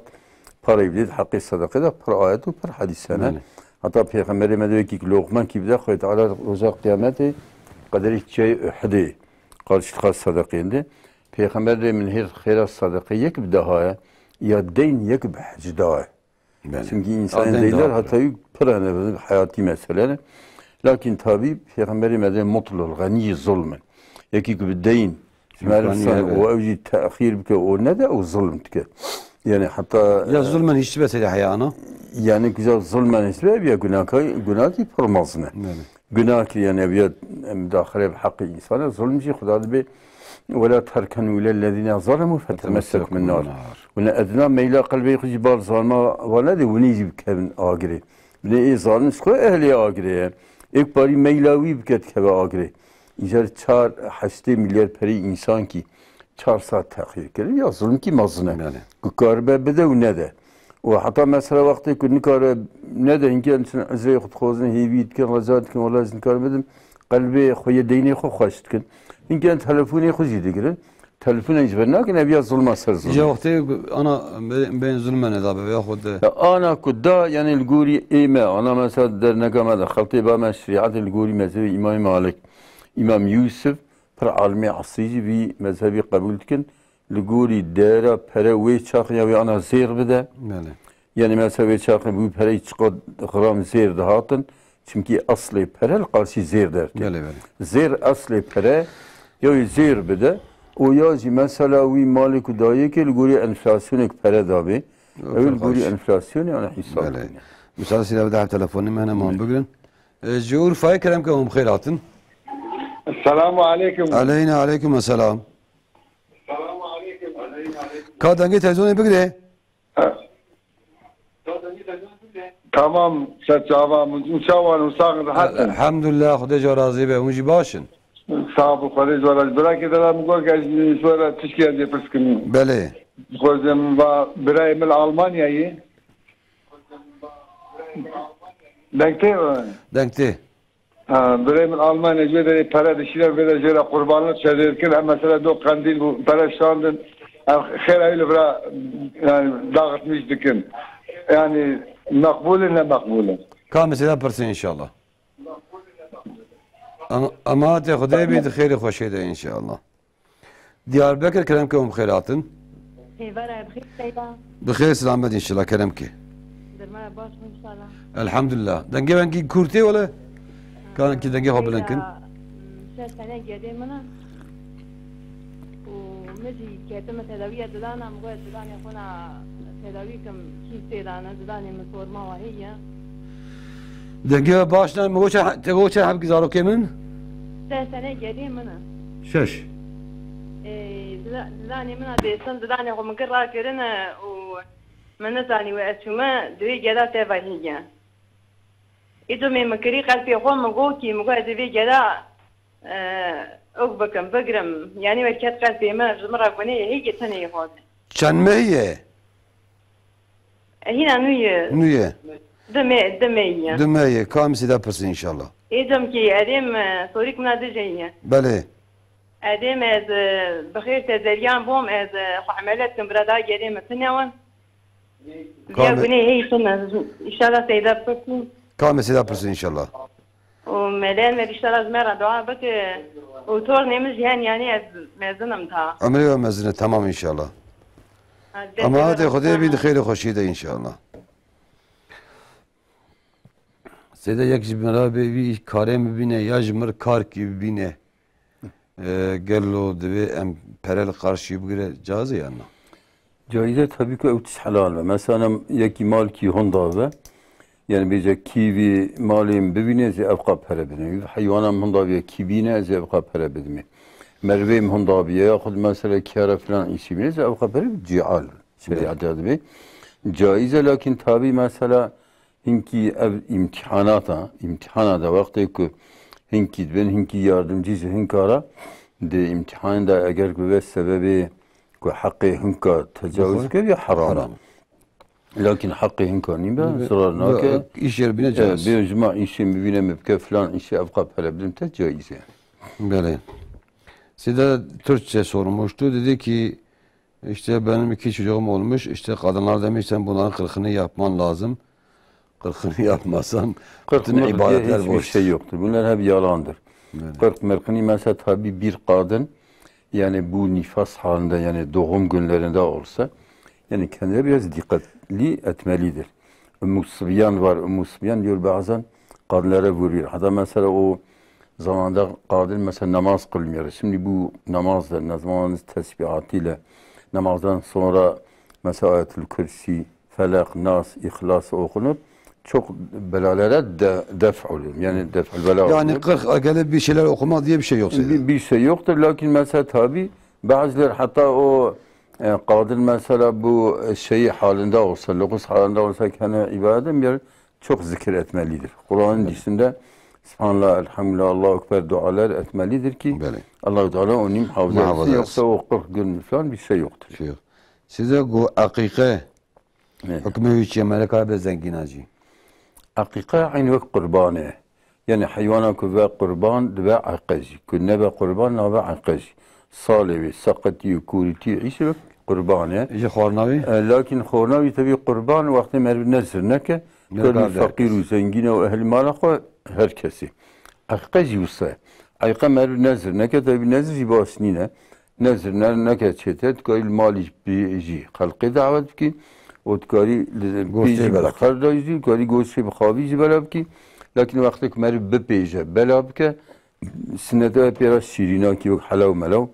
parayê bidê, di heqê sedeqê de pir ayet û pir hedîs hene. Belê. Heta Pêxemberê me de wekî ku loqmekî bide, Xwedê Teala roja Qiyametê qederî çiyayê Uhudê, qal jî dixwaz sedeqê de. Pêxemberê min hêr xêra sedeqê yek bi deha ye, ya deyn yek bi hecda ye. Belê. Çimkî însanên deynler heta wî pir hene, heyatî mesele ne. Lakin tabî Pêxemberê me de mutlul, xenî zulm in. Yekî ku bi deyn ji me re san û ew jî texîr bike û nede, ew zulm dike. Yani heta Ya zulmen hiç tibetê de heyana? Yani güzel zulmen hiç tibetê ya gunaka-, gunakî pir mezin e. Belê. Gunah kiriye, yani ev ya mudaxile bi heqê însan e, zulm jî Xweda dibê, "Wela terkenu ilellezîne zalemû fetemessekum nar." Wina edna meyla qelbê xwe jî bal zalma wa nedê, winî jî bikevin agirê. Binê ê zalim ji xwe ehlê agirê ye. Êk parî meyla wî bike dikeve agirê. Îcar çar heştê milyar perî însan kî çar saet texîr kirin, ya zulmkî mezin e. Belê. Ku karibe bide û nede. Û heta mesela wextê ku nikare nede, hinkên çin uzrê xwe dixwazin, hêvî dikin, reca dikin, wela ez nikarim bidim, qelbê xwe yê deynê xwe xweş dikin. Hinkên telefonê xwe jî digirin. Telefonê ji ber nakin, ev ya zulma ser zulm. Îca wextê ana bê-, bên zulme neda be, ya xwe de. Ya ana ku da, yani li gorî ê me, ana mesela derneka me de, xeltê ba me şerîetê li gorî mezhebê Îmamê Malik, Îmam Yûsif, pir alimê esrî jî vî mezhebî qebûl dikin. Li gorî dera pere wê çaxê ya wê ana zêr bide. Belê. Yani mesela wê çaxê bû pereyê çiqad gram zêr dihatin. Çimkî eslê pere li qarşî zêr dertê. Belê, belê. Zêr eslê pere ya wê zêr bide. Û ya jî mesela wî malê ku dayê ke li gorî enflasyonê pere dabê. Ew ê li gorî enflasyonê ana hîsab Belê. Bikine. Misal sîra bide telefonê me hene hema hûn bigrin. E, ji Urfayê kerem ke hûn bi xêr hatin. Selamu aleykum. Aleyna aleykum selam. Ka dengê televizyonê bigire. Tamam, ser çava, hûn çawan, hûn sax in, rehet in. Elhamdulillah, Xwedê ji we razî be, hûn jî baş in. Sağ ol, Xwedê ji we razî. Birakê delal min got, ez ji we re tişkî ez ê pirs kim. Belê. Xwezim va birayê min li Almanyayê. Dengtê? Dengtê. Ha, birê min Almanya jê derê pere dişîne, vê de jê re qurbanlik çêdê dikin. Em mesela do qendîl bû, pere şandin. Em xêra wî li vira, yani, dağıtmış dikin. Yani, meqbûl in, ne meqbûl in? Ka mesela pirsê inşallah. Em, emaetê Xwedê bî, di xêrê xweşê de inşallah. Diyarbekir, kerem ke hûn bi xêr hatin. Hêvara bi xêr seyda. Bi xêr selamet înşallah, kerem ke. Dermana baş bû înşallah. Elhamdulillah. Dengê wengî kûrtê wele. Kan ki dengê xwe bilind kin. Seyda, şeş sene gedê min e. Û min jî ketime tedawiya didana, min got didanê xwe na tedawî kim, kî sêdana, didanê min sorma wa heye. Dengê we baş ne, min got çend, te got çend hebkî zarokê min? Şeş sene gedê min e. Şeş. Ê, dida-, didanê min a dêsin, didanê xwe min kir rakirine û min nizanî we ez çûme, di wê geda te vehîye. Îdo mê min kirî qelpê xwe, min got kî, min got ez ê vê geda, e, ok bikim, bigrim. Yanî we ket qelpê min, ji min re gunê ye, hêgê tenê yê xwaze. Çend mehî ye? E, hîna nû ye. Nû ye. Di meh, di meh ye. Di meh ye. Ka em sîda pirsin înşallah. Ê cem ki edêm, e, sorîk mina dijê ye. Belê. Edêm ez, e, bi xêr te zeriyan bom, ez, e, xwe emele dikim, bira da gerê min tine wan. Viya Ka me- gunê hey tine. Înşallah seyda pirsin. Ka em sîda pirsin înşallah. Û meleyen me bîştara ji me re dua bike. Û tornê min jî hen, yanî ez mezin im ta. Emrê we mezin e, temam înşallah. Ha, destê Ama we hatê Xwedê bî di xêr û xweşiyê de înşallah. Seyde yek ji min re bê vî karê min bîne ya ji min kar kî bîne. E, gelo divê em pere li qarşî bigire, caiz e yan na? Caiz e, tabii ki ew tişt helal be. Mesela yekî mal kî hunda be, yani bêje kî vî malê min bibîne, ez ê evqa pere bidime. Heywana min hunda bîye kî bîne, ez ê evqa pere bidime. Merivê min hunda bîye, yaxud mesela kiyara filan îşî bîne, ez ê evqa pere bidime. Cial şerîeta dibê. Caiz e, lakin tabii mesela hinkî ev îmtîhanata, îmtîhana de wextê ku hinkî dibin, hinkî yardimcî ji hinka re, Di îmtîhanê de eger ku be sebebê ku heqê hinka tecawuz Bixwe. Kevî heram e. Heram. Lakin heqê hinka nîn be, Be-, zirar be-, nake. Îş yer bîne E, caiz. Bê jima îşê min bîne min bike filan îşê ev qap hele bidim te caiz e. Belê. Size Türkçe sormuştu. Dedi ki, işte benim iki çocuğum olmuş. İşte kadınlar demiş sen bunların kırkını yapman lazım. Kırkını yapmasan Kırk bütün mırk diye ibadetler hiçbir boştur. Şey yoktur. Bunlar hep yalandır. Evet. Kırk mırkını mesela tabi bir kadın yani bu nifas halinde yani doğum günlerinde olsa yani kendine biraz dikkatli etmelidir. Ümmü Sıbyan var. Ümmü Sıbyan diyor bazen kadınlara vuruyor. Hatta mesela o zamanda kadın mesela namaz kılmıyor. Şimdi bu namazda ne zaman tesbihatıyla namazdan sonra mesela Ayetül Kürsi, Felak, Nas, İhlas okunup çok belalere de, def oluyor. Yani def'ül bela Yani oluyor. Kırk agele bir şeyler okuma diye bir şey yok. Bir, bir şey yoktur. Lakin mesela tabi bazıları hatta o e, kadın mesela bu e, şeyi halinde olsa, lugus halinde olsa kendi ibadet bir çok zikir etmelidir. Kur'an'ın Evet. Dışında Subhanallah, Elhamdülillah, Allahu Ekber dualar etmelidir ki Belê. Allahu Teala onu muhafaza etsin. Muhafaza etsin. Yoksa o kırk gün falan bir şey yoktur. Şey yok. Size bu akîqe Evet. Hukmê wî çi ye? Mereka be zengîna jî. Eqîqe eyn wek qurban e. Yani heywana ku ve qurban dibe eqe jî. Ku nebe qurban nabe eqe jî. Salê wê, seqetî û kûrîtî û îşê wek qurban e. Ji xwarina wî? E, lakin xwarina wî tevî qurban wextê meriv nezir neke. Mereka Kar be. Feqîr û zengîn e û ehlî mala xwe her kesî. Eqe jî wisa ye. Eqe meriv nezir neke, tevî nezir jî baş nîne. Nezir ne, neke çêtir, tu karî li malî bi-, jî xelqê dawet bikî û tu karî li Goştê pêjî bela bi xerda jî, tu karî goştê bi xavî jî bela bikî. Lakin wextê ku meriv bipêje, bela bike, sinete pê re şîrînakî wek helew melew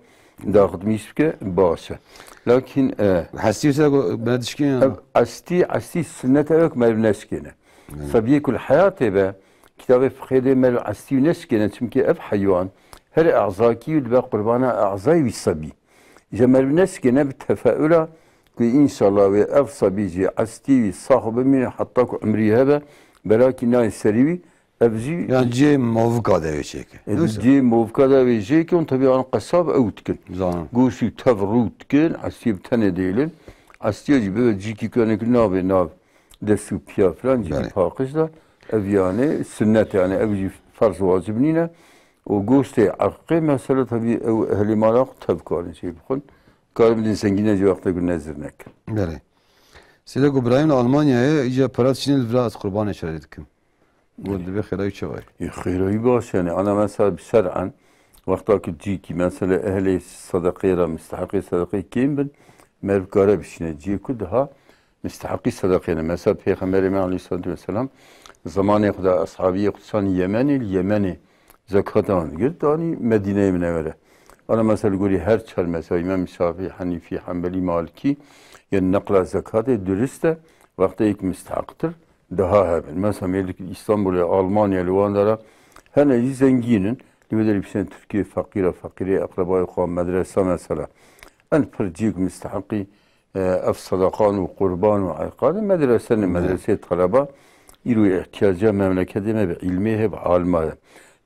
daxitmîş bike, baş e. Lakin, e, Hestî wisa go-, me dişkî ya? Ev estî, estî sinete wek meriv neşkêne. Sebiyê ku li heyatê be, kitabê fiqhê dê meriv estî wî neşikêne, çimkî ev heywan her ezakî wî dibe qurbana ezayê wî sebî. Îja meriv neşikêne bi tefeula ku înşallah wê ev sebî jî estî wî sax bimîne heta ku umrî hebe, belakî nayê serî wî, ev jî Yan cihê movika de wê çêke. E, Neyse. Cihê movika de wê jêke û tevî an qesab ew dikin. Zanim. Goştî tev rû dikin, estiyê bi tenê dêlin. Estiya jî bibe cîkî ku navê nav dest û piya filan cîkî Belê. Paqij de. Ev yani sünnet yani ev jî ferz wacib nîne. O goştê eqê mesela tabi ew ehlê mala xwe tev karin şey bixwin. Karin bidin zengîne jî wextê ku nezir nekin. Belê. Sêde ku birayim li Almanyayê îca pera dişîne li vira ez qurbanê şerê dikim. Got dibe xêrayî çawa ye? Ê, xêrayî baş yani. Ana mesela bi şer'en wexta ku cîkî mesela ehlê sedeqê re, misteheqê sedeqê kêm bin, meriv kare bişîne ciyê ku daha misteheqî sedeqê ne. Mesela Pêxemberê me aleyhissalatu vesselam zemanê xwe de eshabiyê xwe dişanî Yemenê, li Yemenê zekatan digirt, danî Medîneyê Minewere. Ana mesela li gorî her çar mezheba, Îmam Şafî, Henîfî, Henbelî, Malikî, yên neqla zekatê durist e, wextê yek misteheqtir, daha hebin. Mesela mêrdik Îstanbulê, Almanya, li wan dera hene jî zengîn in, li wê derê bişên Tirkiye feqîr e, feqîrê eqrebayê xwe, medrese mesela. En pir cîk misteheqî e, ev sedeqan û qurban û eyqanê medrese ne, Evet. Medreseyê taleba îro îhtiyaca memleketê me bi îlmê hê bi alima de.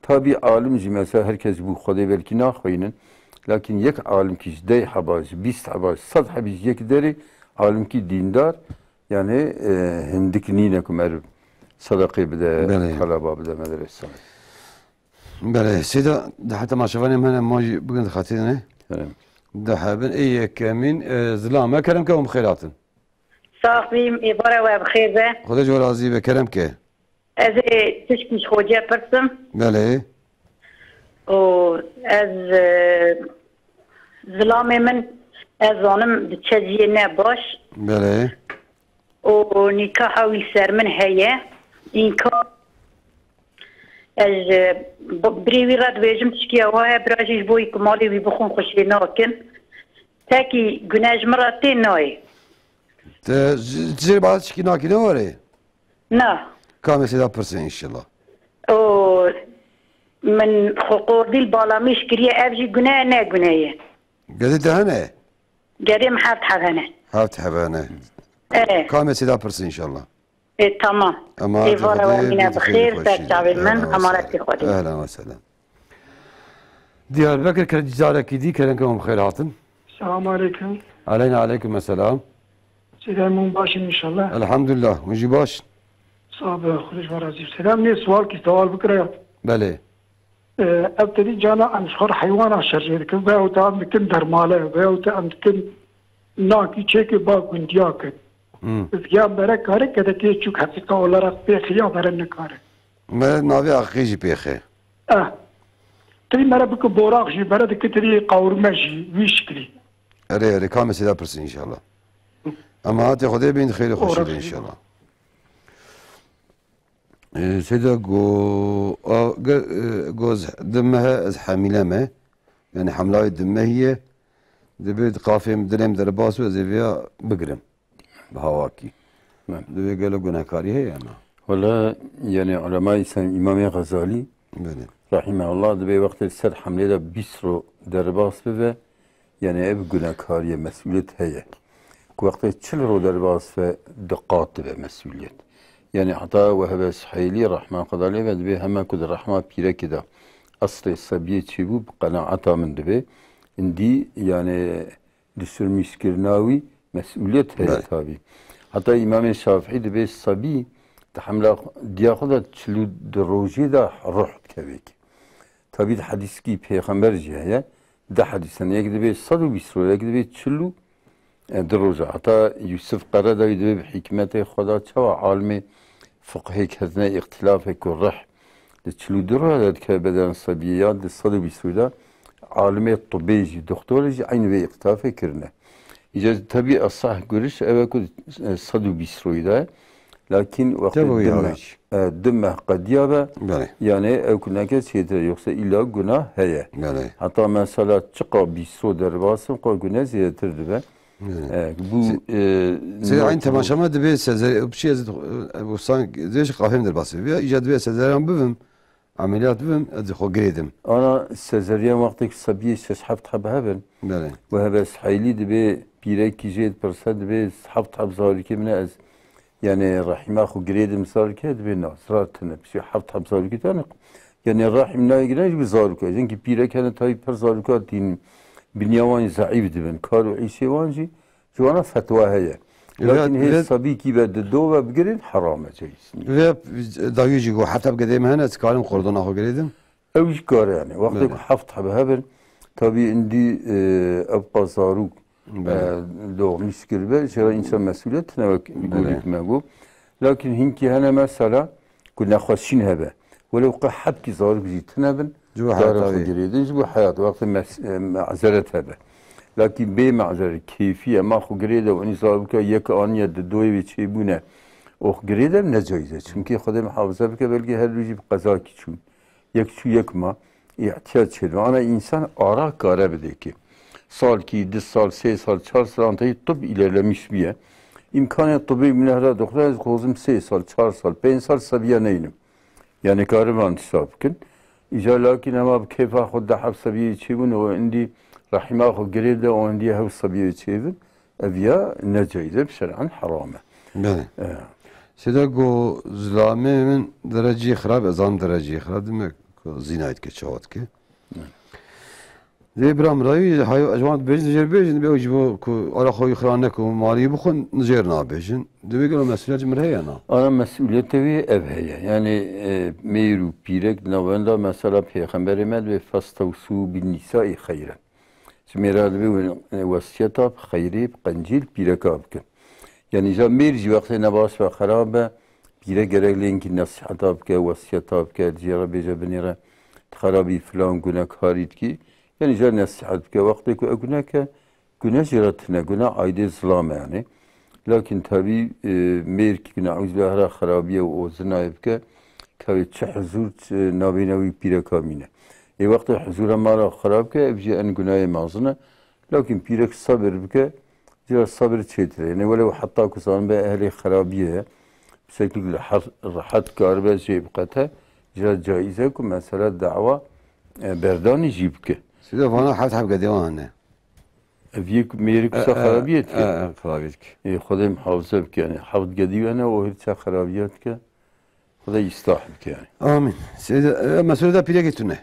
Tabî alim jî mesela her kes bû Xwedê belkî naxweynin. Lakin yek alimkî ji deh heba, ji bîst heba, ji sed hebî ji yek derê alimkî dîndar, yani, e, hindik nîne ku meriv sedeqê bide, Belê. Taleba bide medrese. Belê, sêda di heta maşevanê me ne, ma jî bigin xetî ne. Kerem. Di hebin ê yekemîn, e, zilam me kerem ke hûn bi xêr hatin. Sax bîm, êvara we bi xêr be. Xwedê ji we razî be, kerem ke. Ez ê tişkî ji xocê pirsim. Belê. Û ez, e, zilamê min, ez zanim diçe ciyê ne baş. Belê. Û nîkaha wî li ser min heye. Înka ez, e, b-, birê wî re dibêjim tişkiya wa heye, bira jî ji bo wî ku malê wî bixwin xwe jê nakin. Tekî gune ji min re tê nayê. Te ji, ji ba tişkî nakî ne warê? Na. Ka mesêda pirsin înşallah. Û min xwe qordî li bala min jî kiriye, ev jî gune ye, ne gune ye. Gedê te hene? Gedê min heft heb hene. Heft heb hene. E. Ka mesêda pirsin înşallah. E, tamam. Emanet Êvara Xwedê, we mîne bi xêr, ser çavên min, Ehlen we emanet sehlen. Xwedê. Ehlen we sehlen. Diyarbekir, ke-, carekî dî kerem, ke hûn bi xêr hatin. Selamun aleyküm. Aleyna aleyküm selam. Seyda Emûn, baş in inşallah. Elhamdülillah, hûn jî baş in. Sağ be, Xwedê ji we razî. Selam, nê sual kî sual bikire. Belê. Ee, ev tedî cana em ji xwe re heywana şerjê dikin, veyahût em dikin dermale, veyahût em dikin nakî çêkê ba gundiya kin. Hmm. Giyan bere kare, kedekê çûk heqîqa olarak pêxî ya bere nikare. Me navê aqiqê jî pêxê. Eh. Tirî mere bike boraq jî, mere dike tirî qawurme jî, wî şiklî. Erê, erê, ka mesele pirsin inşallah. Ama hatê Xwedê bin xêrê xweşî de inşallah. Ee, Seyda go, a, ge-, e, goz di mehe ez hemîle me. Yani hemlawê di mehiye. Dibê qafêm dilêm derbas û ez ê vêya bigirim. Bi hawakî. Belê. Divê gelo gunekarî heye ya na? Wele, yani, ulemay sen Îmamê Xezalî, Belê. Rahimehullah, dibê wextê ser hemlê de bîst ro derbas bibe, yani, ev gunekarî ye, mesûliyet heye. Ku wextê çil ro derbas be, di qat dibe mesûliyet. Yani, heta Wehbe Suheylî, Rahman Xezalî ve dibê heme ku di rehma pîrekê de eslê sebiyê çêbû, bi qenaeta min dibê. Îndî, yani, Li ser mîskirina wî mesûliyet heye Belê. Tabî. Heta Îmamê Şafîî dibê sebî di hemla xwe, diya xwe de çil û du rojê de ruh dikevê ki. Tabî di hedîskî pêxember jî heye. Du hedîs hene. Yek dibê sed û bîst roj, yek dibê çil û, e, du roja. Heta Yûsif Qeredawî dibê bi hikmetê xwe de çawa alimê fiqhê ketine îxtilafê ku rih di çil û du roja de dikeve beden sebiyê ya di sed û bîst roj de alimê tibê jî, doktorê jî eynî vê îxtilafê kirine. Îca tabî esah guriş ew e ku, e, sed û bîst roj de ye. Lakin wextê Tevî du ya meh, wî jî. E, du meh qediya be, Belê. Yani ew ku neke çêtir e, yoksa îlla gunah heye. Belê. Heta mesela çiqa bîst roj derbas in, qe gune zêdetir dibe. Belê. E, bu, Se-, e, Seyda, aynı nokta bu. Temaşa me dibê sezer-, bu şey, e, bu sanki, dibê qafêm derbas be. Ya, îca dibê sezeryan bibim, ameliyat bibim, ez xwe girêdim. Ana sezeryan wextê ku sebiyê şeş heft heb hebin. Belê. Wehbe Suheylî dibê pîrekî jê dipirse, dibê heft heb zarokê min e, ez Yani rehîma xwe girêdim zarokê, dibê na, zirar tune. Piştî heft heb zarokê tane. Yani rehîm nayê giran jî bi zarok e. Çunkî pîrek hene tayî pir zaroka tînin. Binya wan zeîf dibin. Kar û îşê wan jî ji wana fetwa heye. Lakin hê sebîkî ve di do ve bigirin heram e, caiz nîye. Vê dawî jî got, heft heb gedê min hene, ez karim qurdona xwe girêdim. Ew jî kare yani. Wextê ku Belê. Heft heb hebin, tabî îndî, e, ev qas zarok, Belê. E, doğmuş kiribe, jê re însan mesûliyet tine wek Belê. Gorî me got. Lakin hinkî hene mesela ku nexweşîn hebe. Welew qe hebkî zarok jî tine bin, Ji bo dara xwe heyata wî. Girêdin, ji bo heyat, wextê mes-, e, mazeret hebe. Lakin bê mazeret, kêfî ye, ma xwe girêde û înî zaroka yek aniye di doyê wê çêbûne, û xwe girêde necaiz e. Çunkî Xwedê mihafize bike, belkî her du jî bi qezakî çûn. Yek çû yek ma, îhtiyat çêdibe. Ana însan ara kare bidê ki. Salkî, du sal, sê sal, çar sal, an teyî tib îlerlemiş biye. Îmkanê tibî min hera dixwire, ez xozim sê sal, çar sal, pênc sal seviye neynim. Yani kariban tişta bikin. Îca lakîn hema bi kêfa xwe de heb seviyeyê çêbûn û îndî rehîma xwe girê de û îndî hev seviyeyê çêbin. Ev ya necaiz e, şer'an heram e. Belê. E. Seyda go zilamê min derecî xirab, ez zanim derecî xirab dime ku zînayê dike, çawa dike. Evet. Lê bira min rayî, hay, ji wan dibêjin, jê re bêjin, dibê ew ji bo ku ara xwe wî xira neke û malî bixwin, jê re nabêjin. Dibê gelo mesûliyet ji min re heye na? Ana mesûliyetê wî ev heye. Yani, e, mêr û pîrek di navenda mesela Pêxemberê me dibê festewsû bin nîsaî xeyren. Ji mêra dibê we-, wesiyeta bi xeyrê, bi qencî li pîreka bikin. Yanî ja mêr jî wextê nebaş be, xerab be, pîrek gerek lênkî nesîheta bike, wesiyeta bike, jê re bêje binêre, tu xerabî filan gunekarî dikî. Yanî ja nesîhet bike, wextê ku ew guneke, gune jê re tune, gune aîdê zilam e yanî. Lakin tabî, e, mêrkî ku ne'ûzbillah hera xerabiye û o zinayê bike, kevê çi huzûr, çi nabêne wî pîreka mîne. Ê wextê huzûra mala xera bike, ev jî en gunayê mezin e. Lakin pîrek sebir bike, jê re sebir çêtir e. Yanî welew heta ku zanibe ehlê xerabiyê ye, bi şeklî ku li her rehet karibe jê biqete, jê re caiz e ku mesela dawa, e, berdanî jî bike. Seyda vana heft heb gedê wan hene. Ev yek mêrik E, wisa e, xerabiyê dike. E, e, xerabiyê dike. Ê, Xwedê mihafize bike, yanî heft gedî wene û her çe xerabiya dike. Xwedê îstah bike, yanî. Amîn. Seyda, e, mesûliyeta pîrekê tune.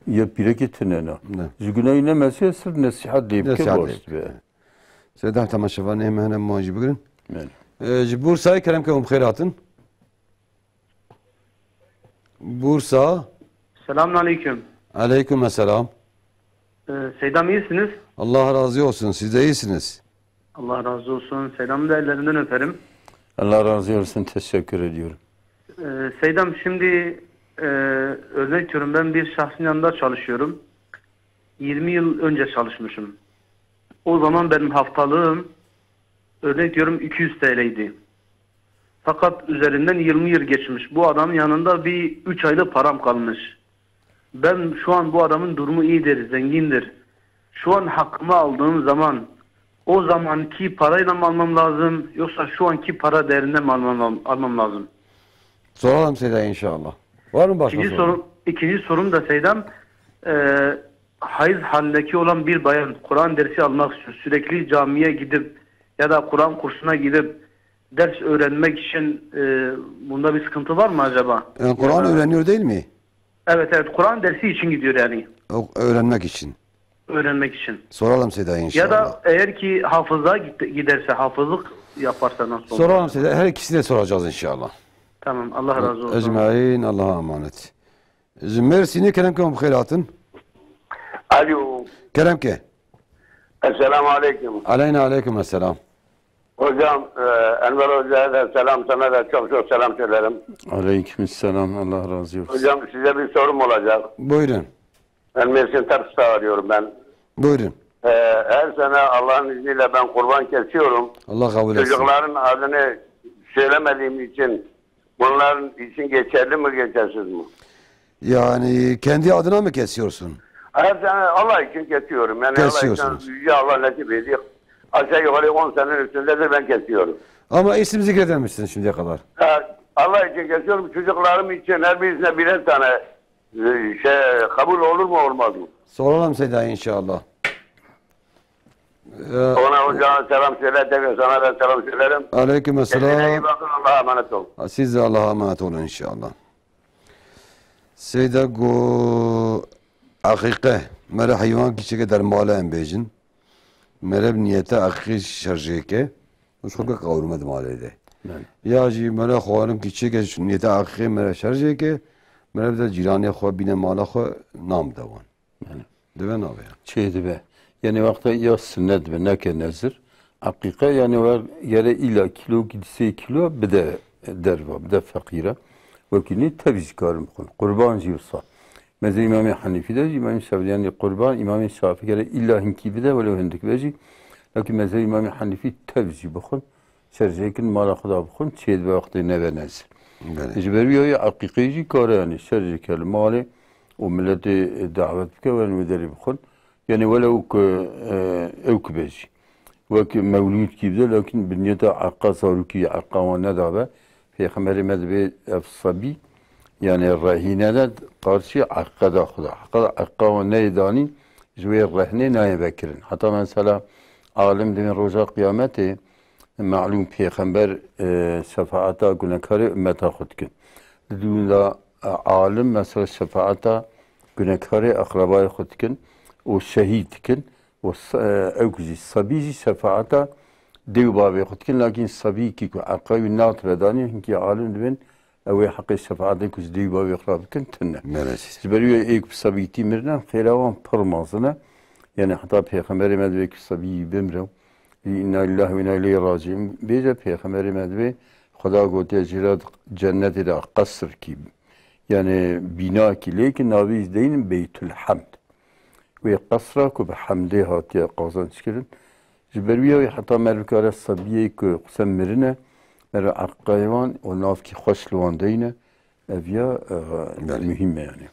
Ya pîrekê tune na. Ne. Ji gunahî nemesiye, sirf nesîhet lê bike, Nesîhet baş lê dibe. Seyda temaşevanê me hene, ma jî bigirin. Belê. Ee, ji Bursayê kerem ke hûn bi xêr hatin. Bursa. Selamun aleyküm. Aleyküm selam. Ee, Seydam, iyisiniz? Allah razı olsun. Siz de iyisiniz. Allah razı olsun. Seydam'ın da ellerinden öperim. Allah razı olsun. Teşekkür ediyorum. Ee, Seydam, şimdi, e, örnek diyorum, ben bir şahsın yanında çalışıyorum. Yirmi yıl önce çalışmışım. O zaman benim haftalığım, örnek diyorum, iki yüz T L'ydi. Fakat üzerinden yirmi yıl geçmiş. Bu adamın yanında bir üç aylık param kalmış. Ben şu an, bu adamın durumu iyidir, zengindir. Şu an hakkımı aldığım zaman o zamanki parayla mı almam lazım, yoksa şu anki para değerinde mi almam, almam lazım? Soralım Seyda inşallah. Var mı başka İkinci soru? sorum, ikinci sorum da Seydam, e, hayız halindeki olan bir bayan Kur'an dersi almak istiyor. Sürekli camiye gidip ya da Kur'an kursuna gidip ders öğrenmek için, e, bunda bir sıkıntı var mı acaba? Yani Kur'an Ya da öğreniyor değil mi? Evet, evet, Kur'an dersi için gidiyor yani. O, öğrenmek için. Öğrenmek için. Soralım Seyda inşallah. Ya da eğer ki hafızlığa git- giderse, hafızlık yaparsa nasıl olur? Soralım Seyda. Her ikisini de soracağız inşallah. Tamam, Allah razı olsun. Ecmaîn, Allah'a emanet. Ji Mersinê kerem ke hûn bi xêr hatin. Alo. Kerem ke. Esselamu aleyküm. Aleyna aleyküm esselam. Hocam, e, Enver Hoca'ya da selam, sana da çok çok selam söylerim. Aleyküm selam, Allah razı olsun. Hocam, size bir sorum olacak. Buyurun. Ben Mersin Tarsus'ta arıyorum ben. Buyurun. E, her sene Allah'ın izniyle ben kurban kesiyorum. Allah kabul etsin. Çocukların adını söylemediğim için bunların için geçerli mi, geçersiz mi? Yani kendi adına mı kesiyorsun? Her sene Allah için kesiyorum. Yani Allah için, Kesiyorsunuz. Yüce Allah nasip ediyor. Aşağı yukarı on senenin üstündedir ben kesiyorum. Ama isim zikredememişsin şimdiye kadar. Ha, Allah için kesiyorum. Çocuklarım için her birisine birer tane, e, şey, kabul olur mu, olmaz mı? Soralım Seyda inşallah. Ee, Ona hocama selam söyle, tekrar sana da selam söylerim. Aleyküm Kendine iyi selam. Bakın, Allah'a emanet ol. Siz de Allah'a emanet olun inşallah. Seyda go, aqiqe, mere heywan kîçeke der male em bêjin. Mere bi niyete aqiqe şerjêke, û şoke qawrime di malê de. Belê. Ya jî mere xwarin kîçeke niyete aqiqe mere şerjêke, mere bide cîranê xwe, bîne mala xwe, nam de wan. Belê. Dibe nabe ya. Çê dibe. Yani wexta ya sünnet dibe, neke nezir. Aqiqe yani wer gere illa kilo, sê kilo bide derva, bide feqîre. Wekî nî tev jî karin bixwin. Qurban jî wisa. Mezheb Îmamê Henîfî de jî, Îmamê Şafî, yani qurban, Îmamê Şafî gere illa hinkî bide, welew hindik be jî. Lakin mezheb Îmamê Henîfî tev jî bixwin. Şerjêkin mala xwe da bixwin, çê dibe wextê nebe nezir. Belê. Ji ber wî yayê eqîqê jî kare, yani şerjêke li malê û miletê davet bike, werin wê derê bixwin. Yani welew ku, e, ew ku be jî. Wek mewlûdkî bide, lakin bi niyeta eqa zarokî, eqa wan nedabe. Pêxemberê me dibê ev sebî, yani rehîne de qarşî eqe da xwe da. Heqa eqa wan neyê danîn, ji wê rehnê nayê vekirin. Heta mesela alim dibên roja qiyametê, Malûm pêxember, e, şefaeta gunekarê ummeta xwe dikin. Di dûn de, e, alim mesela şefaeta gunekarê eqrebayê xwe dikin û şehîd dikin û se-, e, ew ku jî sebî jî şefaeta dê û bavê xwe dikin, lakin sebîkî ku eqayî natibe danî, hinkî alim dibên ew ê heqê şefaetê ku ji dê û bavê xwe re bikin tune. Belê. Ji ber wê ê ku bi sebîtî mirine, xêra wan pir mezin e. Yani heta pêxemberê me divê ku sebî bimre. Înna lillahî ve înna ileyhî raciûn. Bêje pêxemberê me divê Xweda gotiye jê re cennetê de qesrkî, yani bînakî lê ki navê jî deynin Beytulhemd. Wê qesra ku bi hemdê hatiye qazanc kirin. Ji ber wî ya wê heta meriv kare sebiyê ku qise mirine, meriv eqayê wan û navkî xweş li wan deyne. Ev ya, e, Belê. Muhîm e yani.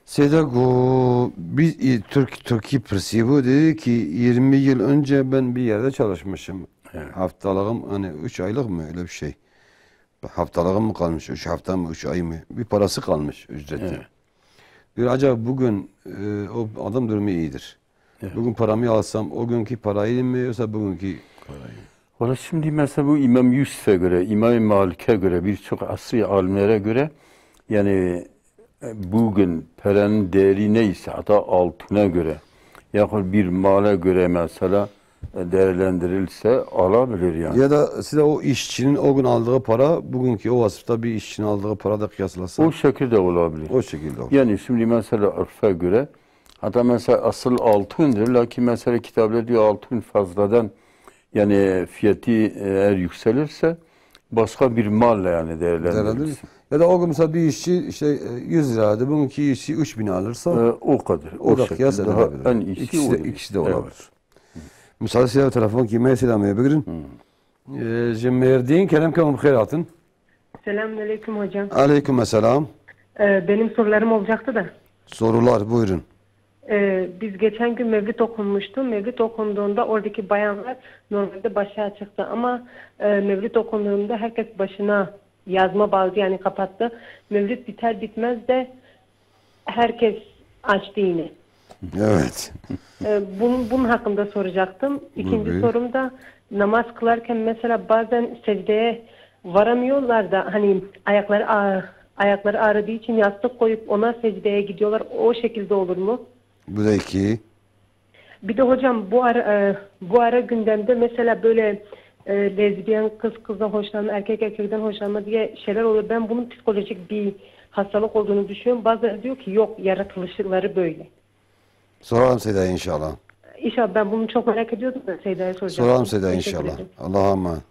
Seyda go, bir, e, Türk, Türkiye pirsî bû, dedi ki, yirmi yıl önce ben bir yerde çalışmışım. Evet. Haftalığım, hani üç aylık mı, öyle bir şey. Haftalığım mı kalmış, üç hafta mı, üç ay mı? Bir parası kalmış ücreti. Evet. Diyor, acaba bugün, e, o adam durumu iyidir. Evet. Bugün paramı alsam, o günkü parayı mı yoksa bugünkü parayı mı? Valla şimdi mesela bu İmam Yusuf'e göre, İmam Malik'e göre, birçok asri alimlere göre, yani e, bugün paranın değeri neyse, hatta altına göre yahut bir mala göre mesela, e, değerlendirilse alabilir yani. Ya da size o işçinin o gün aldığı para, bugünkü o vasıfta bir işçinin aldığı para da kıyaslasa. O şekilde olabilir. O şekilde olur. Yani şimdi mesela örfe göre, hatta mesela asıl altındır, lakin mesela kitaplar diyor altın fazladan, yani fiyatı eğer yükselirse başka bir malla yani değerlendirilsin. Değerlendirilsin. Ya da o gün mesela bir işçi işte, e, yüz liraydı, bugünkü işçi üç bin alırsa. E, o kadar. O da şekilde kıyas edilebilir. En iyisi ikisi de, olur. İkisi de olabilir. Evet. Müsaade size telefon ki mesela bigirin. Hı. E, ji Mêrdîn, kerem ke hûn bi xêr hatin. Selamünaleyküm hocam. Aleyküm selam. Ee, benim sorularım olacaktı da. Sorular, buyurun. Ee, biz geçen gün mevlüt okunmuştu. Mevlüt okunduğunda oradaki bayanlar normalde başı açıktı. Ama, e, mevlüt okunduğunda herkes başına yazma bağladı, yani kapattı. Mevlüt biter bitmez de herkes açtı yine. Evet. Ee, bunun, bunun hakkında soracaktım. İkinci sorum da, namaz kılarken mesela bazen secdeye varamıyorlar da, hani ayakları a-, ayakları ağrıdığı için yastık koyup ona secdeye gidiyorlar. O şekilde olur mu? Bu da iki. Bir de hocam, bu ara, e, bu ara gündemde mesela böyle, e, lezbiyen, kız kızdan hoşlanma, erkek erkekten hoşlanma diye şeyler oluyor. Ben bunun psikolojik bir hastalık olduğunu düşünüyorum. Bazıları diyor ki yok, yaratılışları böyle. Soralım Seyda'ya inşallah. İnşallah, ben bunu çok merak ediyordum da Seyda'ya soracağım. Soralım Seyda'ya inşallah. Allah'a emanet.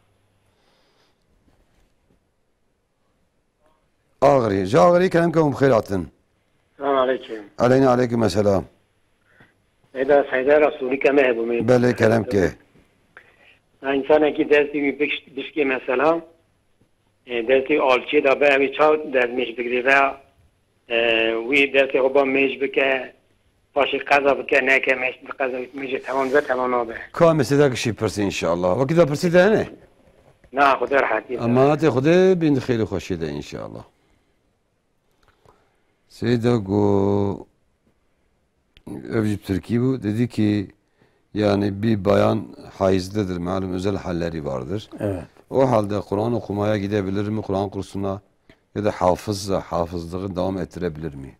Agirî. Ji Agirî kerem ke hûn bi xêr hatin. Selam aleyküm. Aleyna aleyküm selam. Eda Seyda Resulî ke me hebû me. Belê kerem ke. Ha, însanekî destî wî biş-, bişkê mesela, e, destî alçê de be, ew ê çaw destmêj bigirê ve, e, wî destê xwe ba mêj bike, paşê qeza bike, neke mêj, qeza mêjê temam dibe, temam nabe. Ka mesele kişî pirsî inşallah. Wekî de pirsî de hene? Na, Xwedê rehetî de. Emanetê Xwedê bin xêr û xweşiyê de inşallah. Seyda got, ev jî bi tirkî bû, dedi ki, yani bir bayan hayızlıdır, malum özel halleri vardır. Evet. O halde Kur'an okumaya gidebilir mi Kur'an kursuna ya da hafızsa hafızlığı devam ettirebilir mi?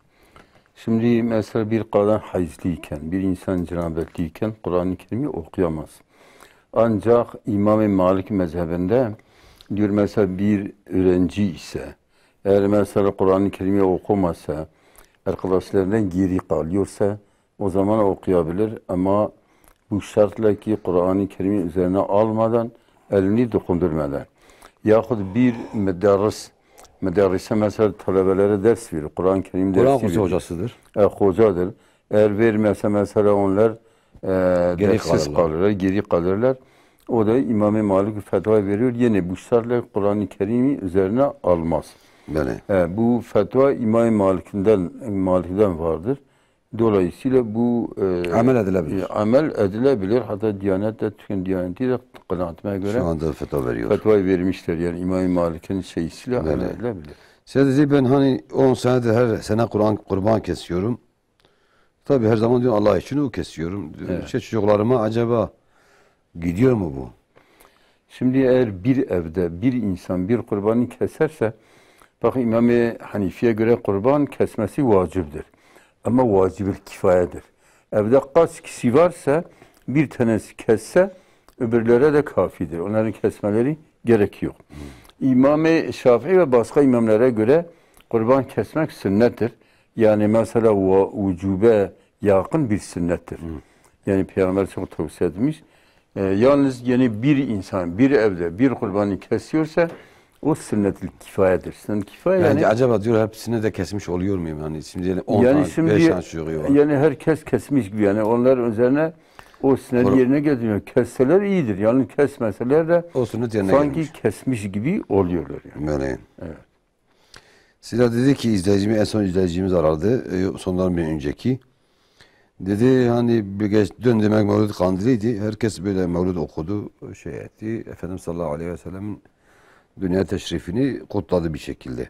Şimdi mesela bir kadın hayızlıyken, bir insan cenabetliyken Kur'an-ı Kerim'i okuyamaz. Ancak İmam-ı Malik mezhebinde diyor mesela bir öğrenci ise, eğer mesela Kur'an-ı Kerim'i okumasa, arkadaşlarından geri kalıyorsa, o zaman okuyabilir. Ama bu şartla ki Kur'an-ı Kerim'i üzerine almadan, elini dokundurmadan. Yahut bir müderris, müderrise mesela talebelere ders verir, Kur'an-ı Kerim dersi verir. Kur'an kursu hocasıdır. E, hocadır. Eğer vermezse mesela onlar, e, dersiz kalırlar, geri kalırlar. O da İmam-ı Malik fetva veriyor. Yine bu şartla Kur'an-ı Kerim'i üzerine almaz. Belê. E, bu fetva İmam-ı Malik'ten, Malik'ten vardır. Dolayısıyla bu, e, amel edilebilir. E, amel edilebilir. Hatta Diyanet de, Türkiye'nin Diyaneti de kanaatime göre şu anda fetva veriyor. Fetvayı vermişler. Yani İmam-ı Malik'in şeysiyle amel edilebilir. Size dedi, ben hani on senedir her sene Kur'an, kurban kesiyorum. Tabii her zaman diyorum Allah için o kesiyorum. Diyorum, evet, işte çocuklarıma acaba gidiyor mu bu? Şimdi eğer bir evde bir insan bir kurbanı keserse, bak İmam-ı Hanifi'ye göre kurban kesmesi vaciptir. Ama vacibül kifayedir. Evde kaç kişi varsa bir tanesi kesse öbürlere de kafidir. Onların kesmeleri gerek yok. İmam-ı Şafii ve başka imamlara göre kurban kesmek sünnettir. Yani mesela va-, vücube yakın bir sünnettir. Hı. Yani Peygamber çok tavsiye etmiş. E, yalnız yani bir insan bir evde bir kurbanı kesiyorsa o sünnet-i kifayedir. Sünnet-i kifaye yani, yani acaba diyor hepsini de kesmiş oluyor muyum? Yani şimdi yani on yani tane, şimdi beş tane çocuğu var. Yani herkes kesmiş gibi yani onlar üzerine o sünneti yerine getirmiyor. Kesseler iyidir. Yani kesmeseler de o sünnet yerine sanki gelmiş, kesmiş gibi oluyorlar yani. Böyle. Evet. Sila dedi ki izleyicimiz, en son izleyicimiz aradı. E, sondan bir önceki. Dedi hani bir geç, dün demek Mevlid Kandili'ydi. Herkes böyle Mevlid okudu, şey etti. Efendimiz sallallahu aleyhi ve sellem'in dünya teşrifini kutladı bir şekilde.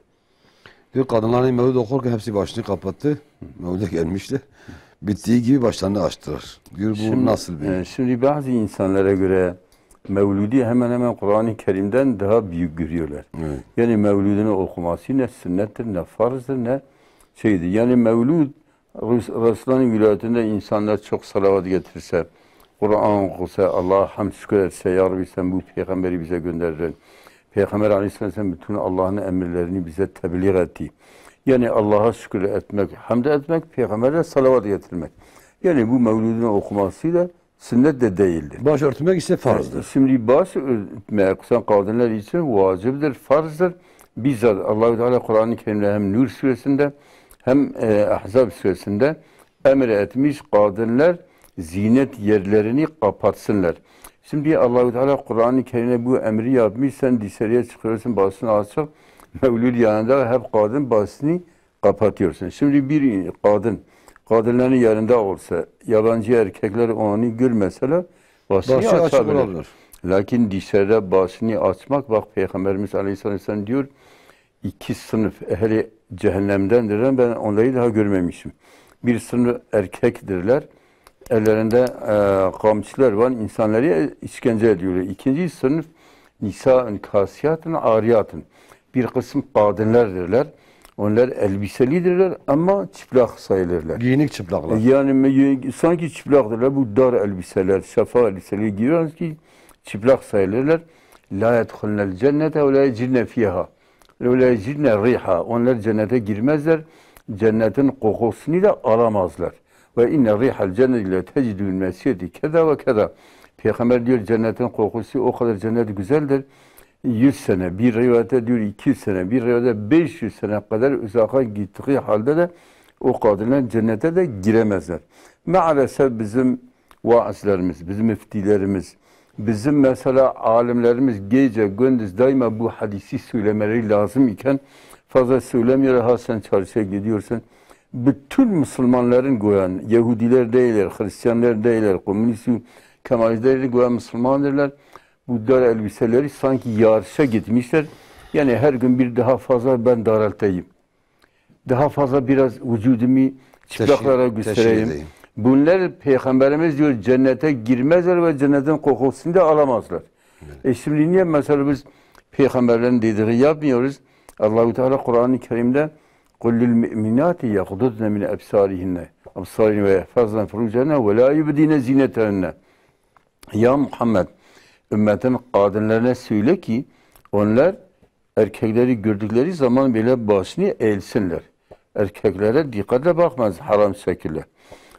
Diyor kadınlar hani Mevlid okurken hepsi başını kapattı. Mevlid'e gelmişler. Bittiği gibi başlarını açtılar. Diyor bu nasıl bir... Şimdi, e, şimdi bazı insanlara göre Mevlüdü hemen hemen Kur'an-ı Kerim'den daha büyük görüyorlar. Evet. Yani Mevlüdünü okuması ne sünnettir, ne farzdır, ne şeydi. Yani mevlud Rus-, Rusların vilayetinde insanlar çok salavat getirse, Kur'an okursa, Allah'a hamd şükür etse, "Ya Rabbi, sen bu peygamberi bize gönderdin. Peygamber aleyhisselam bütün Allah'ın emirlerini bize tebliğ etti." Yani Allah'a şükür etmek, hamd etmek, peygambere salavat getirmek. Yani bu mevludun okumasıyla sünnet de değildir. Baş örtmek ise farzdır. Şimdi baş örtmek, sen kadınlar için vaciptir, farzdır. Bizzat Allahu Teala Kur'an-ı Kerim'de hem Nur suresinde hem, e, Ahzab suresinde emir etmiş, kadınlar zinet yerlerini kapatsınlar. Şimdi Allahu Teala Kur'an-ı Kerim'de bu emri yapmış, sen dışarıya çıkıyorsun, başını açık, mevlud yanında hep kadın başını kapatıyorsun. Şimdi bir kadın, kadınların yanında olsa, yabancı erkekler onu görmeseler, başını Başı açık açabilir. Olabilir. Lakin dışarıda başını açmak, bak Peygamberimiz Aleyhisselam diyor, iki sınıf ehli cehennemdendirler, ben onları daha görmemişim. Bir sınıf erkektirler, ellerinde, e, kamçılar var, insanları işkence ediyorlar. İkinci sınıf nisaun kasiyatun ariyatun. Bir kısım kadınlardır. Onlar elbiselidirler ama çıplak sayılırlar. Giyinik çıplaklar. Yani me-, sanki çıplaktırlar. Bu dar elbiseler, şeffaf elbiseleri giyiyorlar ki çıplak sayılırlar. La yedhulnel cennete ve la yecidne fiha. Ve la yecidne riha. Onlar cennete girmezler. Cennetin kokusunu da alamazlar. Ve inne rihal cenneti le tecidul mesireti keda ve keda. Peygamber diyor, cennetin kokusu o kadar cennet güzeldir. Yüz sene, bir rivayette diyor iki yüz sene, bir rivayette beş yüz sene kadar uzakta gittiği halde de o kadınlar cennete de giremezler. Maalesef bizim vaazlarımız, bizim müftilerimiz, bizim mesela alimlerimiz gece gündüz daima bu hadisi söylemeleri lazım iken fazla söylemiyor. Ha sen çarşıya gidiyorsun, bütün Müslümanların gören, Yahudiler değiller, Hristiyanlar değiller, komünist, Kemalist değiller, gören Müslümandırlar. Bu dar elbiseleri sanki yarışa gitmişler. Yani her gün bir daha fazla ben daraltayım. Daha fazla biraz vücudumu çıplaklara göstereyim. Bunlar Peygamberimiz diyor cennete girmezler ve cennetin kokusunu da alamazlar. Evet. E şimdi niye mesela biz peygamberlerin dediği yapmıyoruz? Allahu Teala Kur'an-ı Kerim'de "Kul lil mu'minati yaghdudne min absarihinne, absarihinne ve yahfazne furucehunne ve la yubdine zinetehunne." Ya Muhammed, ümmetin kadınlarına söyle ki onlar erkekleri gördükleri zaman bile başını eğilsinler. Erkeklere dikkatle bakmaz haram şekilde.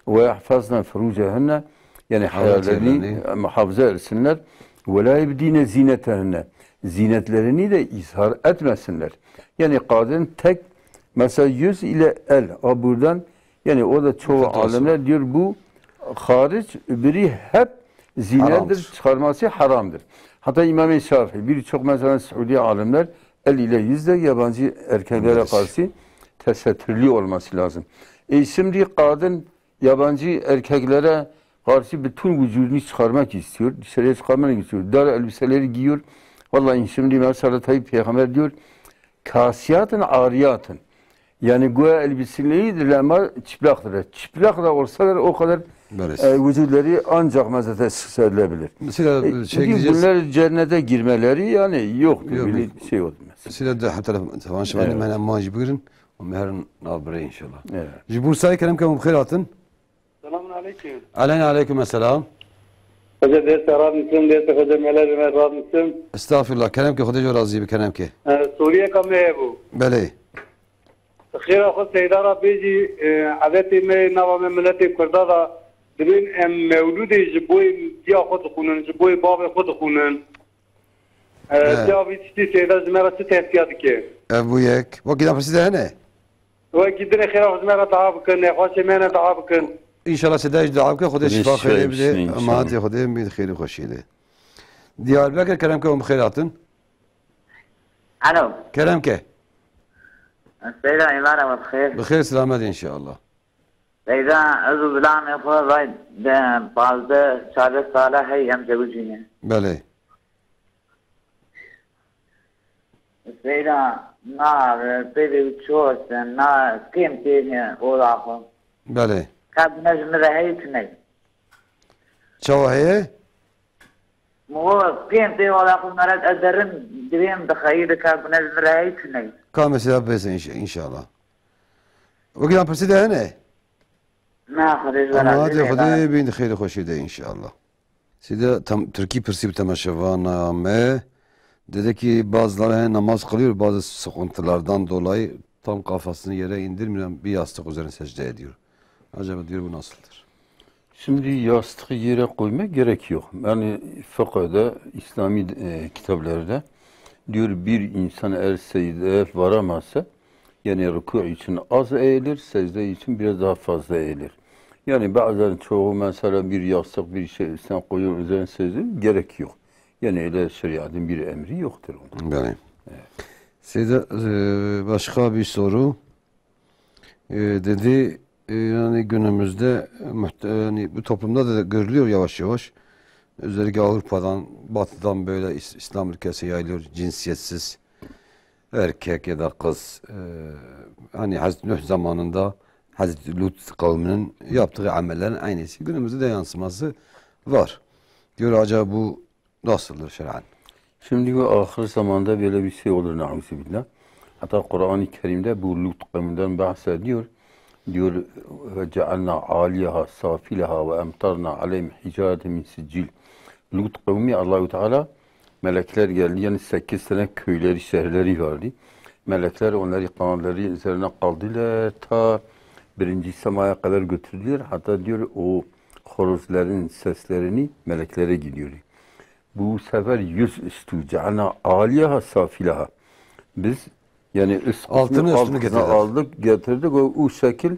Ve yahfazne furucehunne, yani hayallerini muhafaza etsinler. Ve la yubdine zinetehunne, zinetlerini de izhar etmesinler. Yani kadın tek mesela yüz ile el, o buradan, yani o da çoğu alimler diyor bu hariç, öbürü hep zinettir, çıkarması haramdır. Hatta İmam-ı Şafii, birçok mesela Suudi alimler el ile yüz de yabancı erkeklere karşı tesettürlü olması lazım. E şimdi kadın yabancı erkeklere karşı bütün vücudunu çıkarmak istiyor, dışarıya çıkarmak istiyor. Dar elbiseleri giyiyor. Vallahi şimdi mesela Tayyip Peygamber diyor, kasiyatın ariyatın. Yani göğe elbiseleridir ama çıplaktır. Çıplak da olsalar o kadar e, vücutları ancak mezete seyredilebilir. Mesela e, şey diyeyim, bunlar cennete girmeleri yani yoktur. Yok, böyle yok. Şey oldu mesela. Mesela de hatta tamam şimdi evet. Hemen maaş buyurun. O meherin nabire inşallah. Evet. Ji Bursa'yı kerem ke hûn bi xêr hatin. Selamun aleyküm. Aleyna aleyküm selam. Hoca deste razı mısın? Deste hoca melez me razı mısın? Estağfurullah. Kerem ke Xwedê ji razî bi kerem ke. Ee, Suriye ka me bu. Belê. Xêra xwe seyda ra bêjî, e, edetê me nava me miletê Kurda da dibên em mewlûdê ji boyê diya xwe dixwînin, ji boyê bavê xwe dixwînin. E, evet. Diya vî tiştî seyda ji me re çi tevsiya dike? Ev bû yek. Wekî napirsî de hene? Wekî dinê xêra xwe ji me re dua bikin, nexweşê me ne dua bikin. Înşallah seyda jî dua bike, Xwedê şifa xêrê bide, emanetê Xwedê bî xêrî xweşî de. Diyarbekir kerem ke hûn bi xêr hatin. Alo. Kerem ke. Seyda, îmana we bi xêr. Bi xêr selamet înşallah. Seyda, ez û zilamê xwe vay de pazdeh çardeh sala hey em zewicî ne. Belê. Seyda, na peyvê wî ços e, na kêm têne ola xwe. Belê. Ka bine ji min re hey tune. Çawa heye? Min we kêm tê ola xwe, meret ez derim, divêm dixeyî de ka bine ji min re hey tune. Ka mesela bêse înş-, înşallah. Wekî dan pirsî de hene? Na, Xwedê ji we razî be. Xwedê bin xêr û xweşî de înşallah. Sîde tam Tirkî pirsî bi temaşevana me. Dedi ki bazıları namaz kılıyor, bazı sıkıntılardan dolayı tam kafasını yere indirmiyor, bir yastık üzerine secde ediyor. Acaba diyor bu nasıldır? Şimdi yastığı yere koymak gerek yok. Yani fıkıhda, İslami e, kitaplarda diyor, bir insan eğer secdeye varamazsa, yani rükû için az eğilir, secde için biraz daha fazla eğilir. Yani bazen çoğu mesela bir yastık, bir şey üstüne koyuyor, üzerine secde, gerek yok. Yani öyle şeriatın bir emri yoktur onda. Belê. Evet. Seyda, e, başka bir soru. E, dedi, e, yani günümüzde muhte-, yani bu toplumda da görülüyor yavaş yavaş. Özellikle Avrupa'dan, batıdan böyle İs-, İslam ülkesi yayılıyor, cinsiyetsiz. Erkek ya da kız, e, hani Hazreti Nuh zamanında Hazreti Lut kavminin yaptığı amellerin aynısı günümüzde de yansıması var. Diyor, acaba bu nasıldır şer'an? Şimdi bu ahir zamanda böyle bir şey olur, nauzubillah. Hatta Kur'an-ı Kerim'de bu Lut kavminden bahsediyor. Diyor, "Ve cealna aliyeha safileha ve emtarna aleyhim hicarete min siccil." Lut kavmi Allahu Teala melekler geldi. Yani sekiz tane köyleri, şehirleri vardı. Melekler onları kanatları üzerine kaldırdılar. Ta birinci semaya kadar götürdüler. Hatta diyor o horozların seslerini meleklere gidiyor. Bu sefer yüz üstü cealna aliyeha safileha. Biz yani üst kısmı Altını üstünü altına getirdik. aldık, getirdik. O, o şekil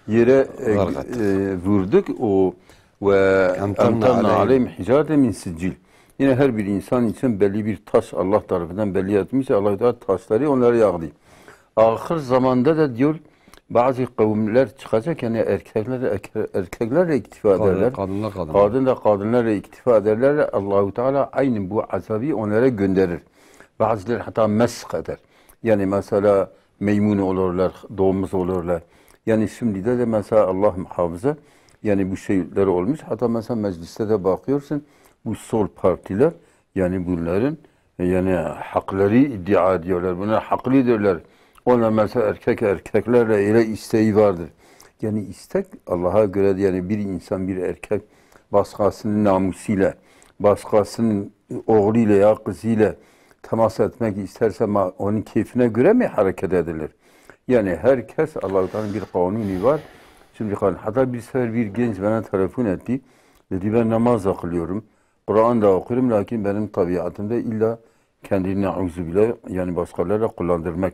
yere e, Gargat. e, vurduk. O ve Emtarna emtarna aleyhim. aleyhim hicarete min siccil. Yine her bir insan için belli bir taş Allah tarafından belli etmiş. Allah Teala taşları onlara yağdı. Ahir zamanda da diyor, bazı kavimler çıkacak, yani erkekler erke- erkeklerle iktifa Kadın, ederler. kadınlar kadınlar. Kadın da kadınlarla iktifa ederler. Allahu Teala aynı bu azabı onlara gönderir. Bazıları hatta mesk eder. Yani mesela meymun olurlar, domuz olurlar. Yani şimdi de, de mesela Allah muhafaza, yani bu şeyler olmuş. Hatta mesela mecliste de bakıyorsun, bu sol partiler, yani bunların e, yani hakları iddia ediyorlar. Bunlar haklıdırlar. Onlar mesela erkek erkeklerle öyle isteği vardır. Yani istek Allah'a göre de, yani bir insan, bir erkek başkasının namusuyla, başkasının oğluyla ya kızıyla temas etmek isterse ma- onun keyfine göre mi hareket edilir? Yani herkes, Allahu Teala'nın bir kanunu var. Şimdi kan- hatta bir sefer bir genç bana telefon etti. Dedi, "Ben namaz da kılıyorum. Kur'an da okuyorum, lakin benim tabiatımda illa kendini, nauzubillah, yani başkalarıyla kullandırmak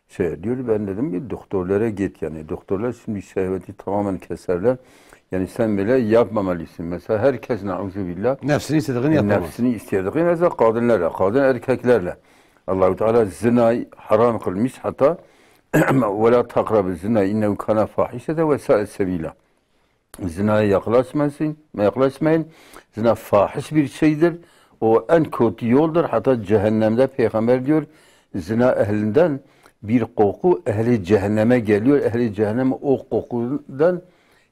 şey diyor." Ben dedim ki, "Doktorlara git yani. Doktorlar şimdi şehveti tamamen keserler. Yani sen böyle yapmamalısın." Mesela herkes, nauzubillah, Nefsini istediğini e, yapamaz. nefsini istediği, mesela kadınlarla, kadın erkeklerle. Allahu Teala zinayı haram kılmış, hatta "Ve la takrabu zina innehu kana fahişete ve sae sebila." Zinaya yaklaşmasın, yaklaşmayın. Zina fahiş bir şeydir. O en kötü yoldur. Hatta cehennemde Peygamber diyor, zina ehlinden bir koku ehli cehenneme geliyor. Ehli cehennem o kokudan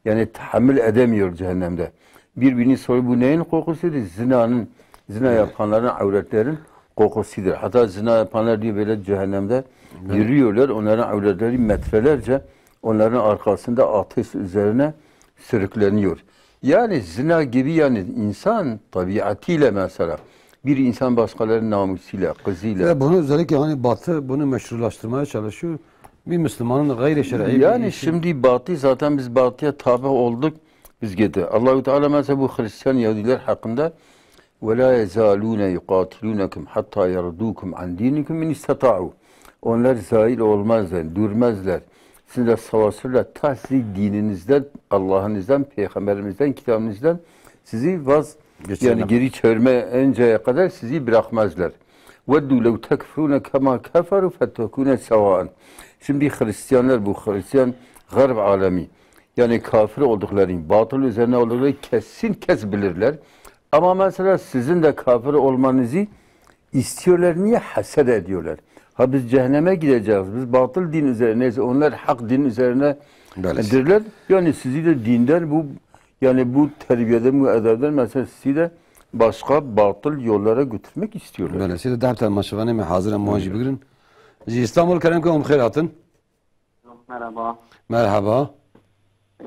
yani tahammül edemiyor cehennemde. Birbirini soruyor, "Bu neyin kokusudur?" Zinanın, zina yapanların, avretlerin kokusudur. Hatta zina yapanlar diyor böyle cehennemde yürüyorlar. Onların avretleri metrelerce onların arkasında ateş üzerine sürükleniyor. Yani zina gibi yani insan tabiatıyla mesela bir insan başkalarının namusuyla, kızıyla. Ve bunu özellikle hani Batı bunu meşrulaştırmaya çalışıyor. Bir Müslümanın gayri şer'i bir Yani işi. şimdi Batı zaten biz Batı'ya tabi olduk. Biz gidi. Allahu Teala mesela bu Hristiyan Yahudiler hakkında "Ve la yezalûne yuqatilunekum hatta yerudûkum an dînikum in istata'û." Onlar zail olmazlar, durmazlar. Sizinle savaşırlar. Ta sizi dininizden, Allah'ınızdan, Peygamberimizden, kitabınızdan sizi vaz, Geçirmez. yani geri çevirmeyinceye kadar sizi bırakmazlar. "Veddu lev tekfurûne kema keferû fetekûne sevâen." Şimdi Hristiyanlar, bu Hristiyan Garb alemi, yani kafir olduklarını, batıl üzerine olduklarını kesin kes bilirler. Ama mesela sizin de kafir olmanızı istiyorlar. Niye? Haset ediyorlar. Ha biz cehenneme gideceğiz. Biz batıl din üzerineyiz. Onlar hak din üzerine Böyle. dirler. Yani sizi de dinden bu, yani bu terbiyeden, bu edebden mesela sizi de başka batıl yollara götürmek istiyorlar. Böyle. Siz de dehpten maşavanê me hazir em wan jî Öyle. bigirin. Ji Îstanbul kerem ke hûn bi xêr hatin. Merhaba. Merhaba. Ee,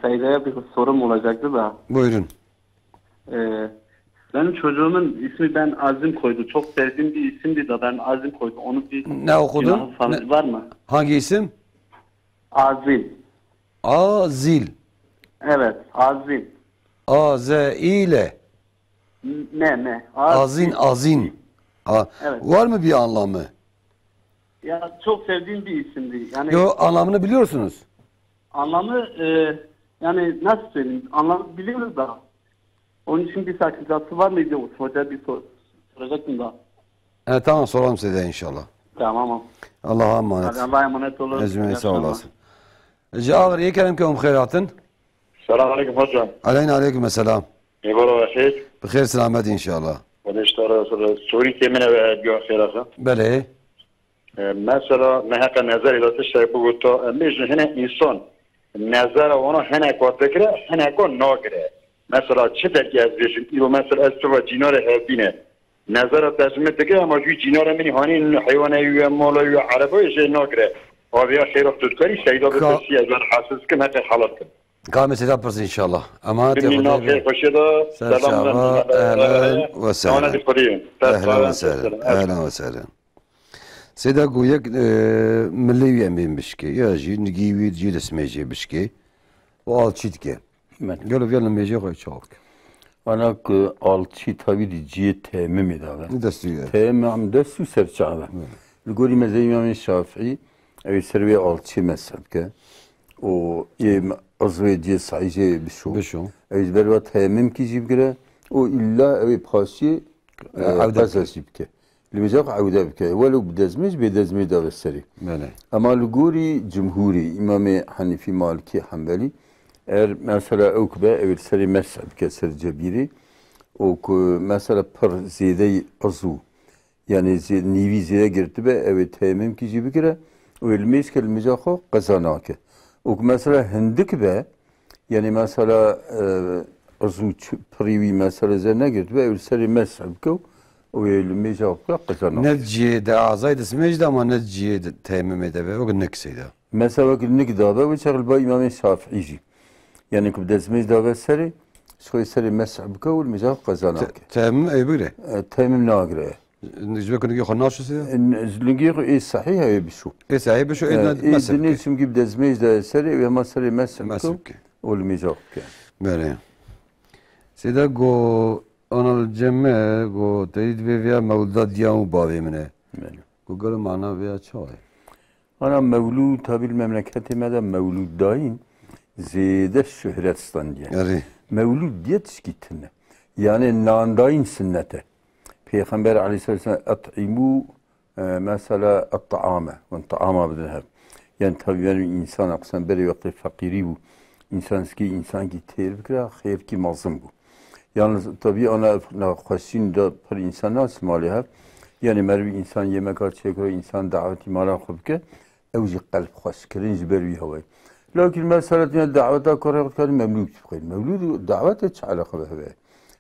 Seyde'ye bir sorum olacaktı da. Buyurun. Ee, benim çocuğumun ismi ben Azim koydu. Çok sevdiğim bir isimdi da ben Azim koydu. Onu bir Ne okudun? günahı falan Ne- var mı? Hangi isim? Azim. Azil. Evet, Azim. A Z İ L. Ne ne? Azin, Azim. Azin. A- Evet. Var mı bir anlamı? Ya çok sevdiğim bir isimdi. Yani Yo, anlamını biliyorsunuz. Anlamı e, yani nasıl söyleyeyim? Anlamı biliyoruz da. Onun için bir sakıncası var mıydı? Hoca bir sor soracaktım da. E, tamam, soralım size inşallah. Tamam. Allah'a emanet. Hadi Allah'a emanet olun. Ecmaîn, sağ olasın. Ji Agiriyê kerem ke hûn bi xêr hatin. Selam aleyküm hocam. Aleyna aleyküm selam. Êvara we xêr. Bi xêr selamet inşallah. Wele işte ara sorî têmine ve edgiya xêr axin. Belê. E, mesela me heqa nezerê de tiştek bigota, e, mêjin hine însan nezera wana hinek wa digire, hinek wa nagire. Mesela çi derkî ez bêjim, îro mesela ez tu ve cînarê hevdîne. Nezera te ji min digire, ama jû cînarê min hanî heywanê wî, mala wî, ereba wî jê nagire. Aviya xêra tu dikarî, seyda Ka- bipirsi, ez wer hasis kim, heqê helal kim. Ka me seyda pirs inşallah. Emanet Bimî nav xêr xweşê de, selam çava, ehlen ve sehlen. Ehlen ve sehlen. Ehlen ve sehlen. Seyda ku yek, e, milê wî em bên bişkê, ya jî nigî wî cî destmêjê bişkê û alçî dike. Gelo viya li mêjê xwe çawa bike? Ana ku alçî tavî di ciyê teyemimê de be. Destû ye. Teyemim destû serçav e. Li gorî mezhebê Îmamê Şafîî, ew ê ser wê alçî mesh bike. Û ê me-, uzvê ciyê saî jê bişo. Bişo. Ew ê ji ber ve teyemimkî jî bigire. Û îlla ew ê paşiyê, e, ewde qeza bike. Jî bike. Li mêja xwe ewde bike. Welo bi dezmêj, bê dezmêj de be serê. Belê. Ema li gorî cumhûrê, Îmamê Henîfî, Malikî, Henbelî, eger mesela ew ku be, ew ê li serê mesh bike ser cebîrê û ku mesela pir zêdeyî uzû, yanî zê-, nîvî zêde girtibe, ew ê teyemimkî jî bigire û ê li mêj ke li mêja xwe qeza nake. Û ku mesela hindik be, yanî mesela, e, uzû çi-, pirî wî mesela zêde negirtibe, ew li serê mesh bike û ê li mêja xwe bike qeza nake. Ne ciyê de azay destmêj de ama ne ciyê de teyemimê de be, wek nik seyda. Mesela wek nik dabe, wê çax li ba Îmamê Şafîî jî. Yanî ku bi destmêj dabe serê, ji xwe serê mesh bike û li mêja xwe qeza nake. Teyemim ê bigire? E, teyemim nagire. Ji ber ku nigê xwe naşusê? E, n-, ji nigê xwe ê sehîh heye bişo. Ê sehîh bişo, ê E, ne ê mesh dinê bike. Çimkî bi destmêj de serê, ê hema serê mesh bike û li mêja xwe bike. Belê. Seyda go, ana li cem me go, te dî divê viya mewlida diya û bavê min e. Belê. Go gelo mana viya çawa ye? Ana mewlûd tabî li memleketê me de mewlûd dayîn zêde şuhret standiye. Erê. Mewlûd diye tişkî tune. Yani nandayîn sinnet e. Pêxember aleyhisselam et'îmû, e, mesela et-taame. Hûn taama bidin hev. Yani tabi benim insana qisem berê wextê feqîrî bû. Însan zikê însankî têr bikira, xêrkî mezin bû. Yalnız tabi ana nexweşîn de pir însan nas malê hev. Yani merivî însan yemeka çêkiro, însan dawetî mala xwe bike. Ew jî qelb xweş kirin ji ber wî hewayê. Lakin mesela dinya daweta kurê xwe dikarî mewlûd bixwîn. Mewlûd û dawet çi eleqe bi hev e?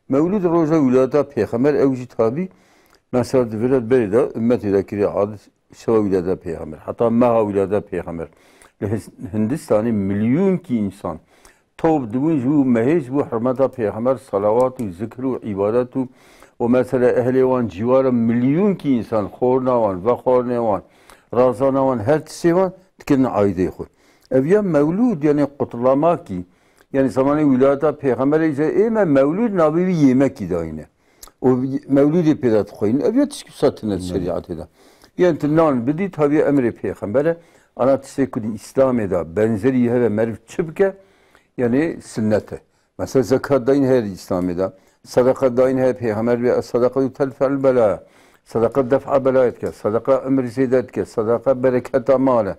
Mewlûd roja wîlata pêxember ew jî tabî mesela di vira berê de ummetê de kirê adet şeva wîlata pêxember. Heta meha wîlata pêxember. Li His-, Hindistanê milyûnkî însan top dibûn ji bo mehê, ji bo hurmeta pêxember, salawat û zikr û îbadet û, û mesela ehlê wan cîwara milyûnkî însan, xorna wan, vexornê wan, razana wan, her tiştê wan dikirin aîdê xwe. Ev ya mewlûd, yani qutlamakî, yani zamanê wîlayeta pêxemberê îca ê me mewlûd navê wî yêmekî dayîne. Û mewlûdê pê de dixweynin. Ev ya tişkî wisa tune di şerîetê de. Yani tu nan bidî, tabi emrê pêxember e. Ana tiştê ku di Îslamê de benzerî hebe meriv çi bike, yani sinnet e. Mesela zekat dayîn heye di Îslamê de. Sadaqa dayîn heye, pêxember bê, "Es-sadaqatu tedfe'ul bela." Sadaqa def'a belayê dike. Sadaqa emrî zêde dike. Sadaqa bereketa mal e.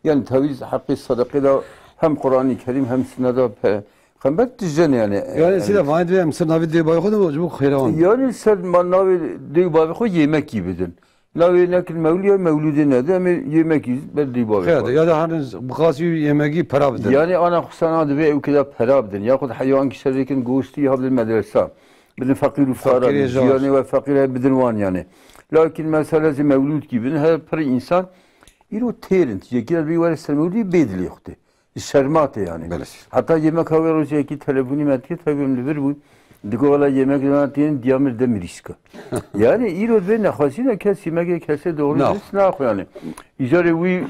Yani tabi heqê sadaqê de hem Qur'anî Kerîm hem sinnet de pe-, Xember tijên yani. Yani sîda vanê divê em ser navê dê bavê xwe de ji bo xêra wan. Yani ser ma navê dê û bavê xwe yêmekî bidin. Navê nekin mewlû ya mewlûdê nede, em ê yêmekî ber dê û bavê xwe. Xêra de, ya da hanin bi qasî yêmekî pera bidin. Yani ana xusana divê ew kida pera bidin. Yaxud heywankî şerêkin goştî ya bidin medresa. Bidin feqîr û fuqara, jiyanê we feqîr heye bidin wan yani. Lakin mesela zî mewlûdkî bidin, her pir însan Îro têrin, yekî ez bî were ser mewlidî bê dilê xwe tê. Şerma tê yani. Belê. Heta yemeka wê rojekî telefonî me dikir, tabii em li vir bûn. Digo wela yemek dana têrin, diya mir de mirîşka. Yani îro vê nexweşîne kes yemekê kesê doğru Nax. Dürüst naxwe yani. Îcarê wî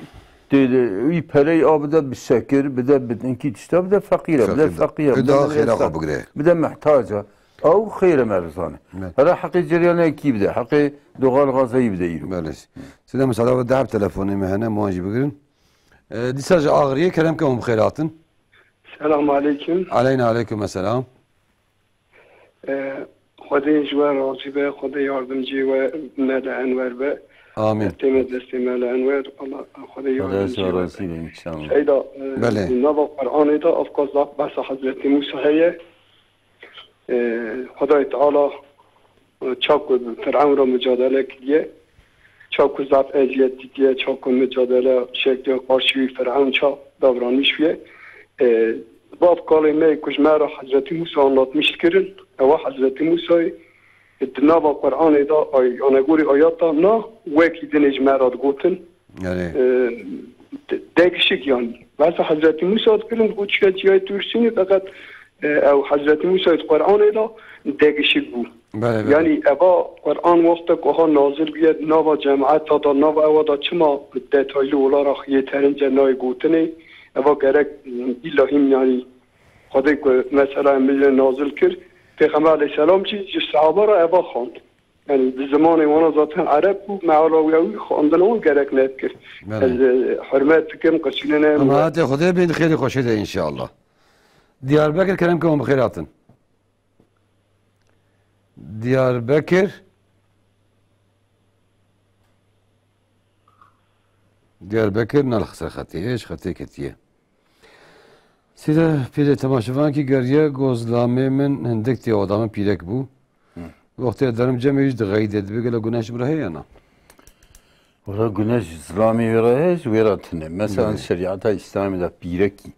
tê de, wî perey a bide bi şekir, bide bi hinkî tişta bide feqîre, bide Feqîr bide. Feqîre, Ê bide daha xêra xwe bigire. Bide mehtaca. Ew xêr e me rizane. Evet. Hera heqê ceryanekî bide, heqê doğal gazayî bide îro. Belê. Sida misala ve dehb telefonê me hene, muan jî bigirin. E, dîsa ji Axiriyê kerem ke hûn bi xêr hatin. Selamun aleyküm. Aleyna aleyküm esselam. E, Xwedê ji we razî be, Xwedê yardimcî we Mele Enwer be. Amîn. Tême destê Mele Enwer, Allah, Xwedê Xwedê yardimcî we be. Razî be, inşallah. Seyda, e, Belê. Nava Qur'anê de afka zaf behsa Hezretî Musa heye. E, Xwedayê Teala, e, çaku Firavun re mucadele kiriye, çaku zaf eziyet didiye, çaku mucadele şekli qarşî wî Firavun ça davranmış bûye. E, Bav kalê me ku ji me re Hezretî Musa anlatmiş kirin, ewa Hezretî Musayê di nava Qur'anê de ay, anegorî ayata na wekî dinê ji me re digotin. Yani. E, de- degişik yani. Mesela Hezretî Musa dikirin, digot çike çiyayê Tursînê, feqet, e, ew Hezretî Musa di Qur'anê de degişik bû. Belê, belê. Yani eva Qur'an wextek aha nazil bûye, nava cemaeta da, nava ewa da çima detaylı olarak yeterince nayê gotinê, eva gerek, e, îlahîm yani Xwedê ku mesela min lê nazil kir, Pêxember aleyhisselam jî ji sehaba re eva xwend. Yani bi zimanê wana zaten Ereb bû, meala wî ew xwendina wan gerek nedikir. Belê. Ez, e, hurmet dikim, qeçînê ne. Ama hatê Xwedê bên xêrê xweşê de inşallah. Diyarbekir kerem ke hûn bi xêr hatin. Diyarbekir. Diyarbekir nal xisir xetê, hêj xetê ketiye. Sîre pîrê temaşevankî geriye, go zilamê min hindik tê oda min pîrek bû. Hı. Wextê derim cemê jî dixeyde, dibê gelo guneş bi re heye na? Wala guneş zilamê wê re heye, ji wê re tune. Mesela Belê. Şerîeta Îslamê de pîrekî,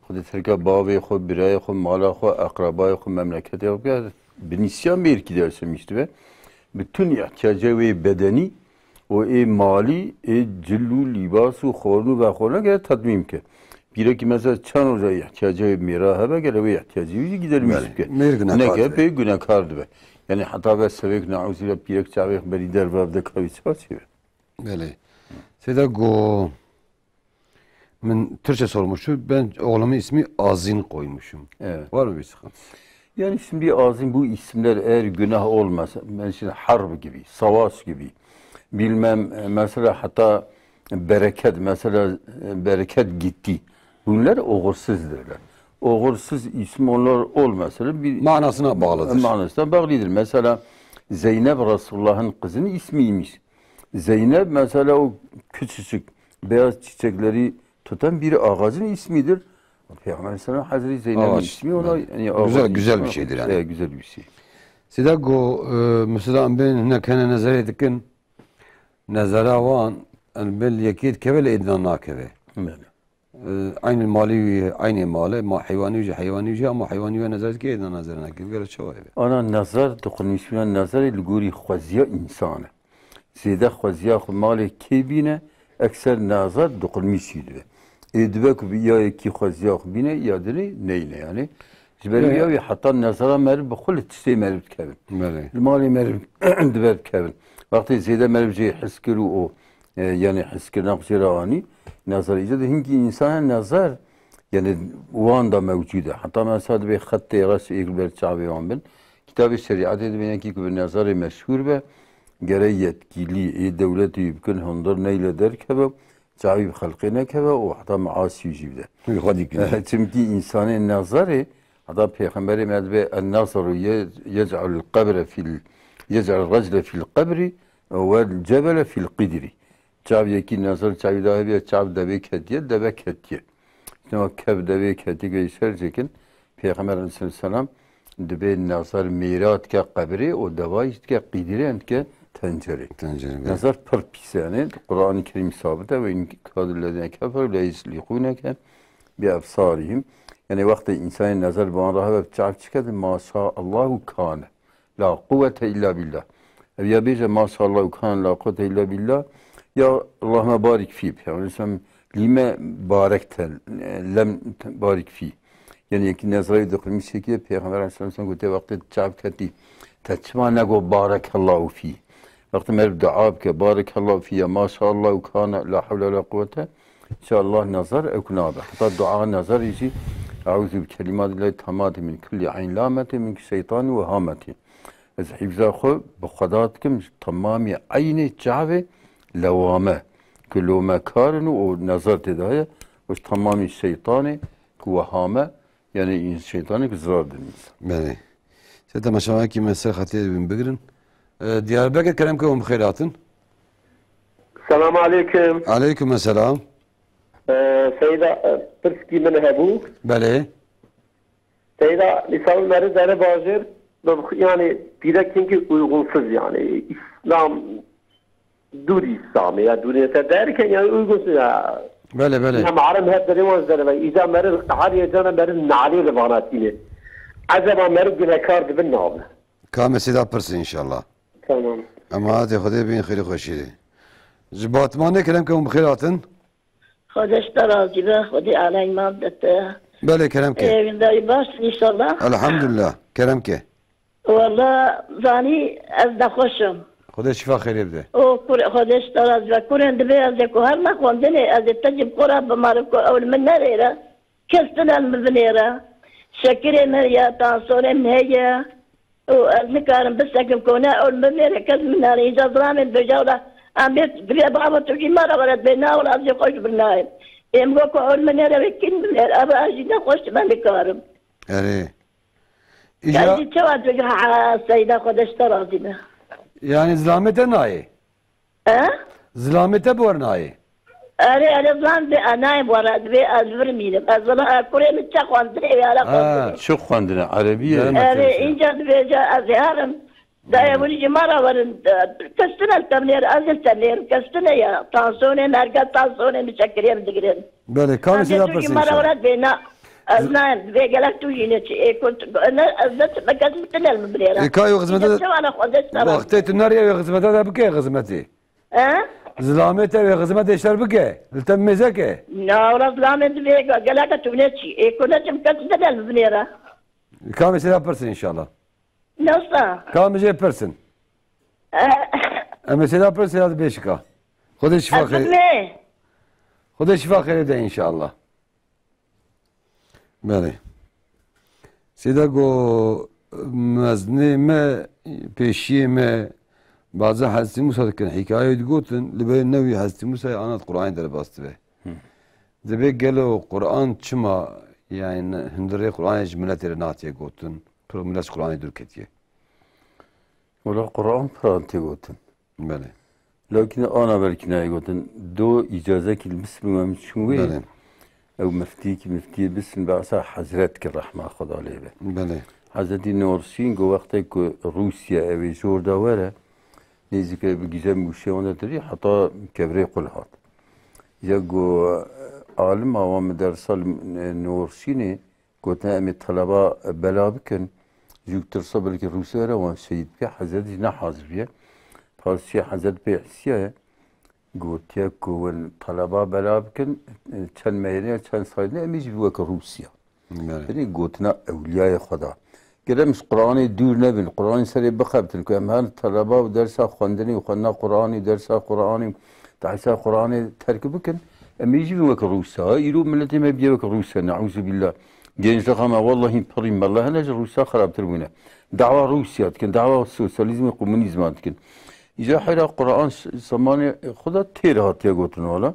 xwedê terka bavê xwe, birayê xwe, mala xwe, eqrebayê xwe, memleketê xwe bike, bi nîsiya mêrkî de yaşamış dibe. Bütün ihtiyaca wê bedenî û ê malî, ê cil û lîbas û xwarin û vexwarina gere tetmîm bike. Pîrekî mesela çend roja ihtiyaca wê mêra hebe, gere wê ihtiyacê wî jî gidermiş Belê. Bike. Mêr gunekar Neke dibe. Pê gunekar dibe. Yani heta ve sevek neuzîla pîrek çavê berî derve de kavî çaçê be. Belê. Seyda go, min Türkçe sormuştu. Ben oğlumun ismi Azin koymuşum. Evet. Var mı bir sıkıntı? Yani şimdi Azin bu isimler eğer günah olmasa, ben şimdi harp gibi, savaş gibi, bilmem, e, mesela hatta bereket, mesela, e, bereket gitti. Bunlar uğursuzdur. Uğursuz isim onlar olmasa bir Manasına bağlıdır. Manasına bağlıdır. Mesela Zeynep Resulullah'ın kızının ismiymiş. Zeynep mesela o küçücük beyaz çiçekleri tutan bir ağacın ismidir. Peygamber Aleyhisselam Hazreti Zeynep'in Ağaç. ismi ona Evet. yani Güzel, ağacın güzel ismi bir şeydir yani. Evet, güzel bir şey. Sida go, e, mesela ben ne kene nezere dikin, nezara wan, yani bel yekî dikeve lê êdina nakeve. Belê. E, aynı mali wî, aynı mali, ma heywanî wî jî heywanî wî jî, ama heywanî wî nezar dike, êdina nezar neke, gelo çawa eve? Ana nezar, dokunmîşbûna nezarê li gorî xweziya însan e. Zêde xweziya xwe malê kê bîne, ekser nezar dokunmîşî dibe. Ê dibe ku bi ya yekî xweziya xwe bîne, ya dinê neyne yani. Ji ber Ya, ya. ya wî heta nezara meriv bi xwe li tiştê meriv dikevin. Belê. Li malê meriv dibe dikevin. Wextê zêde meriv jê his kir û o, e, yani hiskirina xwe jê re anî, nezar îca de hingî însan e nezar, yani wan da mewcûd e. Heta mesela dibê xetê reş êk li ber çavê wan bin. Kitabê şerîetê dibê yekî ku bi nezarê meşhûr be, gere yetkîlî ê dewletê wî bikin hundir neyle derkeve, çavî bi xelqê nekeve û heta measî jî bide. Wî xwedî kiriye. Çimkî însanê nezarê, heta Pêxemberê me dibê, "En-nazaru ye-, yec'alul qebre fil, yec'al recile fil qebri, wel cebele fil qidri." Çav yekî nezar çavî dahê bîye, çav devê ketiye, deve ketiye. Dema kev devê ketiye, gehî ser çêkin, Pêxember aleyhisselam dibê nezar mêra dike qebrê û deva jî dike qîdirê, em dike tencerê. Tencerê, belê. Nezar pir pîs e, yani Qur'an-ı Kerim sabit e, "Ve in kadu lezine keferu le yuzliquneke bi ebsarihim." Yani wextê însanê nezar bi wan re hebe, çav çike de, "Maşa Allahu kane. La kuvvete illa billah." Ev ya bêje, "Maşallah û kan la kuvvete illa billah." Ya Allahümme barik fî. Peygamber Aleyhisselam lîme barek te, lem barik fî. Yani yekî nezayê di qirmîsê kê, Peygamber Aleyhisselam sen gote wextê çav ketî, te çima nego barekallahu fî? Wextê meriv dua bike, barekallahu fî ya maşallah û kana la hewle la quwwete, inşallah nazar ew nabe. Heta dua nazar jî, Eûzû bi kelimatillahi tamati min kulli eyn lameti min şeytani ve hameti. Ez hîfza xwe bi Xweda dikim ji temamî eynê çavê lewame ku lomekar in û nazar tê de heye û ji temamî şeytanê ku wehame, yani în-, şeytanê ku zirar didin însan. Belê. Sê temaşevanekî me ser xetê dibin bigirin. E, Diyarbekir kerem ke hûn bi xêr hatin. Selam aleyküm. Aleyküm selam. E, Seyda, e, pirskî min hebû. Belê. Seyda, misal meriv dere bajêr, bi-, yani pîrek hinkî uygunsuz yani. İslam, dûr Îslamê ya, dûr te derken yani uygunsuz ya. Belê, belê. Ya muharrem hep derê wan ji dere ve. Îca meriv, her yê cana meriv nalê li vana tîne. Acaba meriv gunekar dibin nabe? Ka me sêda pirsin inşallah. Tamam. Em hatê Xwedê bin xêrî xweşî de. Ji Batmanê kerem ke hûn bi xêr hatin. Xwedê ji te razî be, Xwedê alay mal de te. Belê, kerem ke. Ê, wîndayî baş in, înşallah. Elhamdulillah, kerem ke. Walla, zanî, ez nexweş im. Xwedê şifa xêrê bide. O, kur, Xwedê ji te razî be. Kurên dibê ez ê ku her nexwendinê, ez ê te jî bi xwe re bimarim ku ew li min nerêre. Kes tune li min binêre. Şekirê min ya, tansonê min heye. Û ez nikarim bisekim ku ne ew li min nêre, kes min nare. Înca zilamê dibêje wela, em bê, bê baba tu jî me re were dibê, na wela ez jê xweş bir nayêm. Êm go ku ew li min nêre wê kî li min nêre. Ebe ez jî nexweş dibem nikarim. Erê. Îja- Sen jî çawa dibêje, ha, Seyda Xwedê ji te razî be. Yani zilamê te nayê? He? Zilamê te bi we re nayê? Erê, erê, zilam dibê, e, nayê bi we re, dibê ez vir mînim. Ez wela, e, kurê min çi xwendinê, wê hele xwendinê. Çi xwendine? Erebî ye? Erê, înca dibêje, ez ê herim. Dayê, hûn jî me re werin, e, kes tune li te binêre, ez ê li te binêrim, kes tune ya. Tansonê min, herkes tansonê min, şekirê min digirin. Belê, kamê sêda pirsî înşallah. Em dê tu jî me re were dibê, na. Ez nayêm, vê gelek tu jî ne çi, ê, ku tu, ne, ez ne, ne kes min tune li min binêre. Ê, ka ew xizmete de, çawa ne xwendê sera. Wextê tu neriye ew xizmete de bike xizmetê. He? Zilamê te wê xizmetê şer bike, li te mêze ke. Na, wela zilamê divê ge-, geleke tu ne çi, ê, ku ne çi min kes tune li min binêre. Kamê sêda pirsî înşallah. Nasıl? Kamê jê pirsin. Eh. Em ê sêda pirsî ya dibê şika. Xwedê şifa xêr. Xwedê şifa xêrê de înşallah. Belê. Sêda go, mezinê me, pêşiyê me, baza Hezretî Musa dikin, hîkayeyê digotin, li bê newî Hezretî Musayê anat Qur'anê derbas dibe. Hı. Dibê gelo Qur'an çima, yani, hundirê Qur'anê ji miletê re natiye gotin, pir milet ji Qur'anê dûr ketiye? Wela Qur'an piran tê gotin. Belê. Lakin ana belkî nayê gotin. Do îcazekî li Misir bû, em çûn wê. Belê. Ew miftî ki miftiyê bisin, behsa Hezret ki rehma Xweda lê be. Belê. Hezretî Norsîn go wextê ku Rûsya ew ê jor da were, nêzîkê bi gîzem û şêwan de tirî, heta kevrê qul hat. Ya go alim awa min dersa li Norsînê, Gotin, em ê teleba bela bikin. Ji tirsa belkî Rûsya re wan şehîd bike, Hezret jî ne hazir bûye. Paşê Hezret pê hisiyaye. Gotiye ku hûn teleba bela bikin, çend mehrine, çend salîne, em ê jî weke Rûsya. Belê. Tenê gotina ewliyayê Xweda. Ger em ji Qur'anê dûr nebin, Qur'anê serê bixebitin ku em her teleba û dersa xwendinê û xwendina Qur'anê û dersa Qur'anê û dersa Qur'anê terk bikin, em ê jî bin weke Rûsya. Ha, îro miletê me bûye weke Rûsya, neûzubîllah. Gençlexa me wellahî pirî mele hene ji Rûsya xerabtir bûne. Dawa Rûsya dikin, dawa sosyalîzmê, komunîzma dikin. Îca heyra Qur'an ş-, zemanê xwe de têr hatiye gotin wela.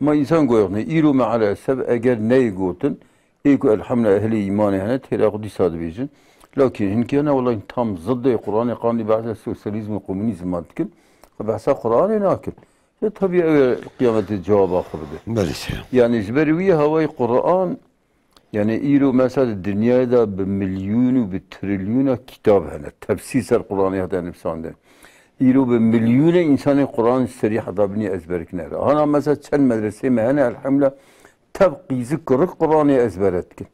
Ma însan goyexne, îro me elesef eger neyê gotin, ê ku elhamdülillah ehlê îmanê hene, têra xwe dîsa dibêjin. Lakîn hinkî hene wela tam ziddê Qur'anê qandî behsa sosyalîzm û komunîzma dikin. Xwe behsa Qur'anê nakin. E, tabii ew ê qiyametê cewaba xwe bide. Belê. Yani ji ber wî hawayê Qur'an, yani îro mesela di dinyayê de bi milyûn û bi trilyûna kitab hene. Tefsîr ser Qur'anê hate nivîsandin. Îro bi milyûne însanê Qur'an ji serî heta binî ezber kine. Hana mesela çend medresê me hene elhamdülillah tev qîzik kurik Qur'anê ezbere dikin.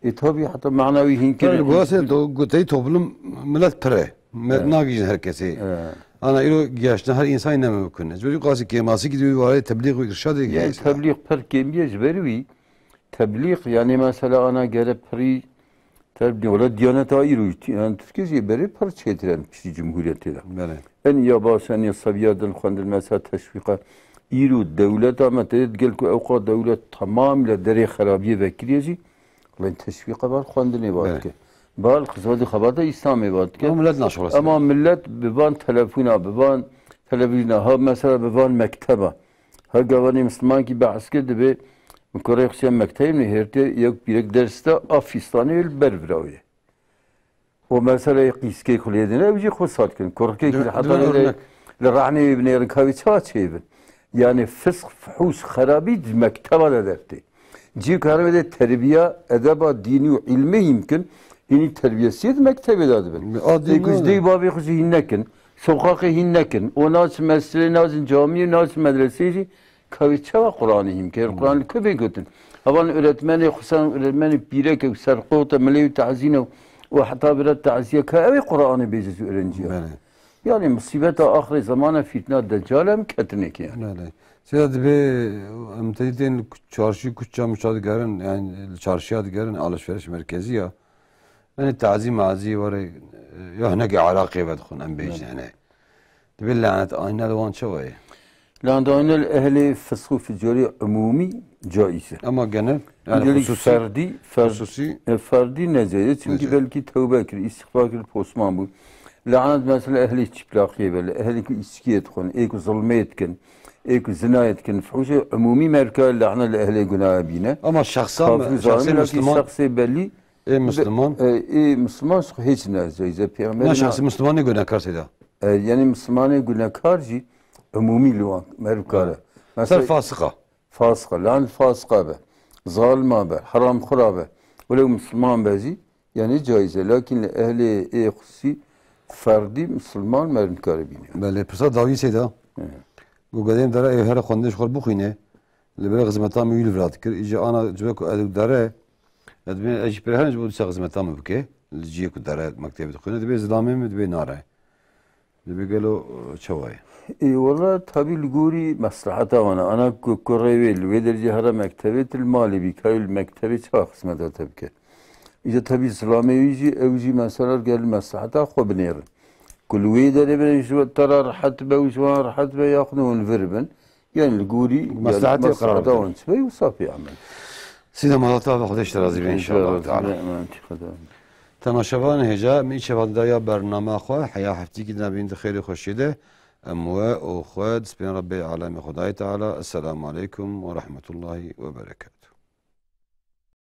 E, tabii, heta mana wî hinkî. Tabii, li gosê to-, goteyî toplum milet pir e. Me-, Evet. Nagihîjin her kesê. Evet. Ana îro gihaştina her însanî ne mimkun e. Ji ber wî qasî kêmasîkî di wî warê teblîx û îrşadê Yani gihîşt. Teblîx pir kêmî ye ji ber wî. Teblîx, yani mesela ana gere pirî teblîx, wala Diyaneta îro, yani Tirkiye jî berê pir çêtir in piştî Cumhuriyetê de. Belê. En ya baş, en ya seviya din xwendin mesela teşwîqa. Îro dewleta me tê digel ku ew qa dewlet tamamîle derê xerabiyê vekiriye jî, Lê teşwîqa bar xwendinê bar Evet. dike. Bar xizmetê xebata Îslamê bar dike. Ama millet naşorasîne. Ema millet bi van telefona, bi van televîzyona, ha mesela bi van mekteba. Ha gavanê Mislimankî behs kir dibe, min kurê xisiya mektebê min hêrtê yek pîrek ders de a fîstanê li ber vira wê. O meseleyê qîskê xulê dine, ew jî xwe sar dikin. Kurikê Dime- ki heta dime nê de örnek. Li rehnê wê binêrin, ka wê çawa çêbin? Yani fisq, fuhûş, xerabî di mekteba de dertê. Cî ku herê de terbiya, edeba dînî û îlmê hîn bikin, hînî terbiyesiyê di mektebê de dibin. A dîn Ê ku ji ne? Dê û bavê xwe jî hîn nekin, soqaqê hîn nekin, o naçin mescilê, naçin camiyê, naçin medreseyê jî, Ka wê çawa Quranê hîn bike? Quran li ku bê gotin? Hevan öğretmenê xwe, sen öğretmenê pîrek e, serqot e, milê wî tazîn e û heta bira tazîye ka ew ê Quranê bêje ji öğrenciya. Belê. Yani musîbeta axirê zemana fîtna deccal em ketinekê yani. Belê. Sêda dibê em tedî tên li çarşî kuça muça digerin, yani li çarşiya digerin, alışveriş merkezi ya. Yani tazî mazî were, ya hinekî Iraqê vedixwin em bêjin Belê. Hene. Dibê lanet ayna li wan çawa ye? Lanet ayna li ehlê fisq û ficarê umûmî caiz e. Ama genel, yani Gelî xusûsî, ferdî, fer-, xusûsî e, ferdî necaiz e. Çünkü necaiz. Belkî tewbe kir, îstixfar kir, posman bû. Lanet mesela ehlê çiplaqiyê be, ehlê ku îçkiyê dixwin, ê ku zilmê dikin, ê ku zinayê dikin, fuhuşê umûmî merka lanet li ehlê gunaya bîne. Ama şexsa, Kafir şexsê zalim, lakin Müslüman, şexsê belî, ê Müslüman? E, ê Müslüman hêç necaiz e. Peyxemberê Na na- şexsê Müslüman ne gunekar seyda? E, yani Mislimanê gunekar jî umûmî li wan merivkar e. Ser Mesela, fasika. Fasika, lan fasika be, zalima be, heramxura be, welew Misliman be jî, yani caiz e. Lakin li ehlê ê xusî ferdî Misliman merivkar e bîne. Belê, pirsa dawî seyda. Evet. Got gedêm dere ew here xwendin ji xwe bixwîne. Li ber xizmeta min wî li vira dikir. Îca ana cibe ku ew dere, ez dibê ez jî pir herin ji bo dîsa xizmeta min bike. Li ciyê ku dere mektebê dixwîne, dibê zilamê min dibê nare. Dibê gelo, e, çawa ye? Ê, wela tabî li gorî mesleheta wan e. Ana ku kurê wê li wê dercê here mektebê, tu li malê bî, ka wê li mektebê çawa xizmeta te bike? Îca tabî zilamê wî jî, ew jî mesela gel mesleheta xwe binêrin. Ku li wê derê bin, ji te re rehet be û ji wan rehet be, yaxud hûn vir bin. Yani li gorî, yani Meslahetê mesleheta karar wan çi be, wisa pê emel. Sîda Mala te ava Xwedê ji te razî be, inşallah teala. Emanet Xwedê. Temaşevan hêja, min îçe va daya bernama xwe, heya heftîkî nabîn di xêrê xweşiyê de, em we û xwe dispên Rebbê alemê Xwedayê Teala. Esselamu aleykum ve rahmetullahi ve berekatuhu.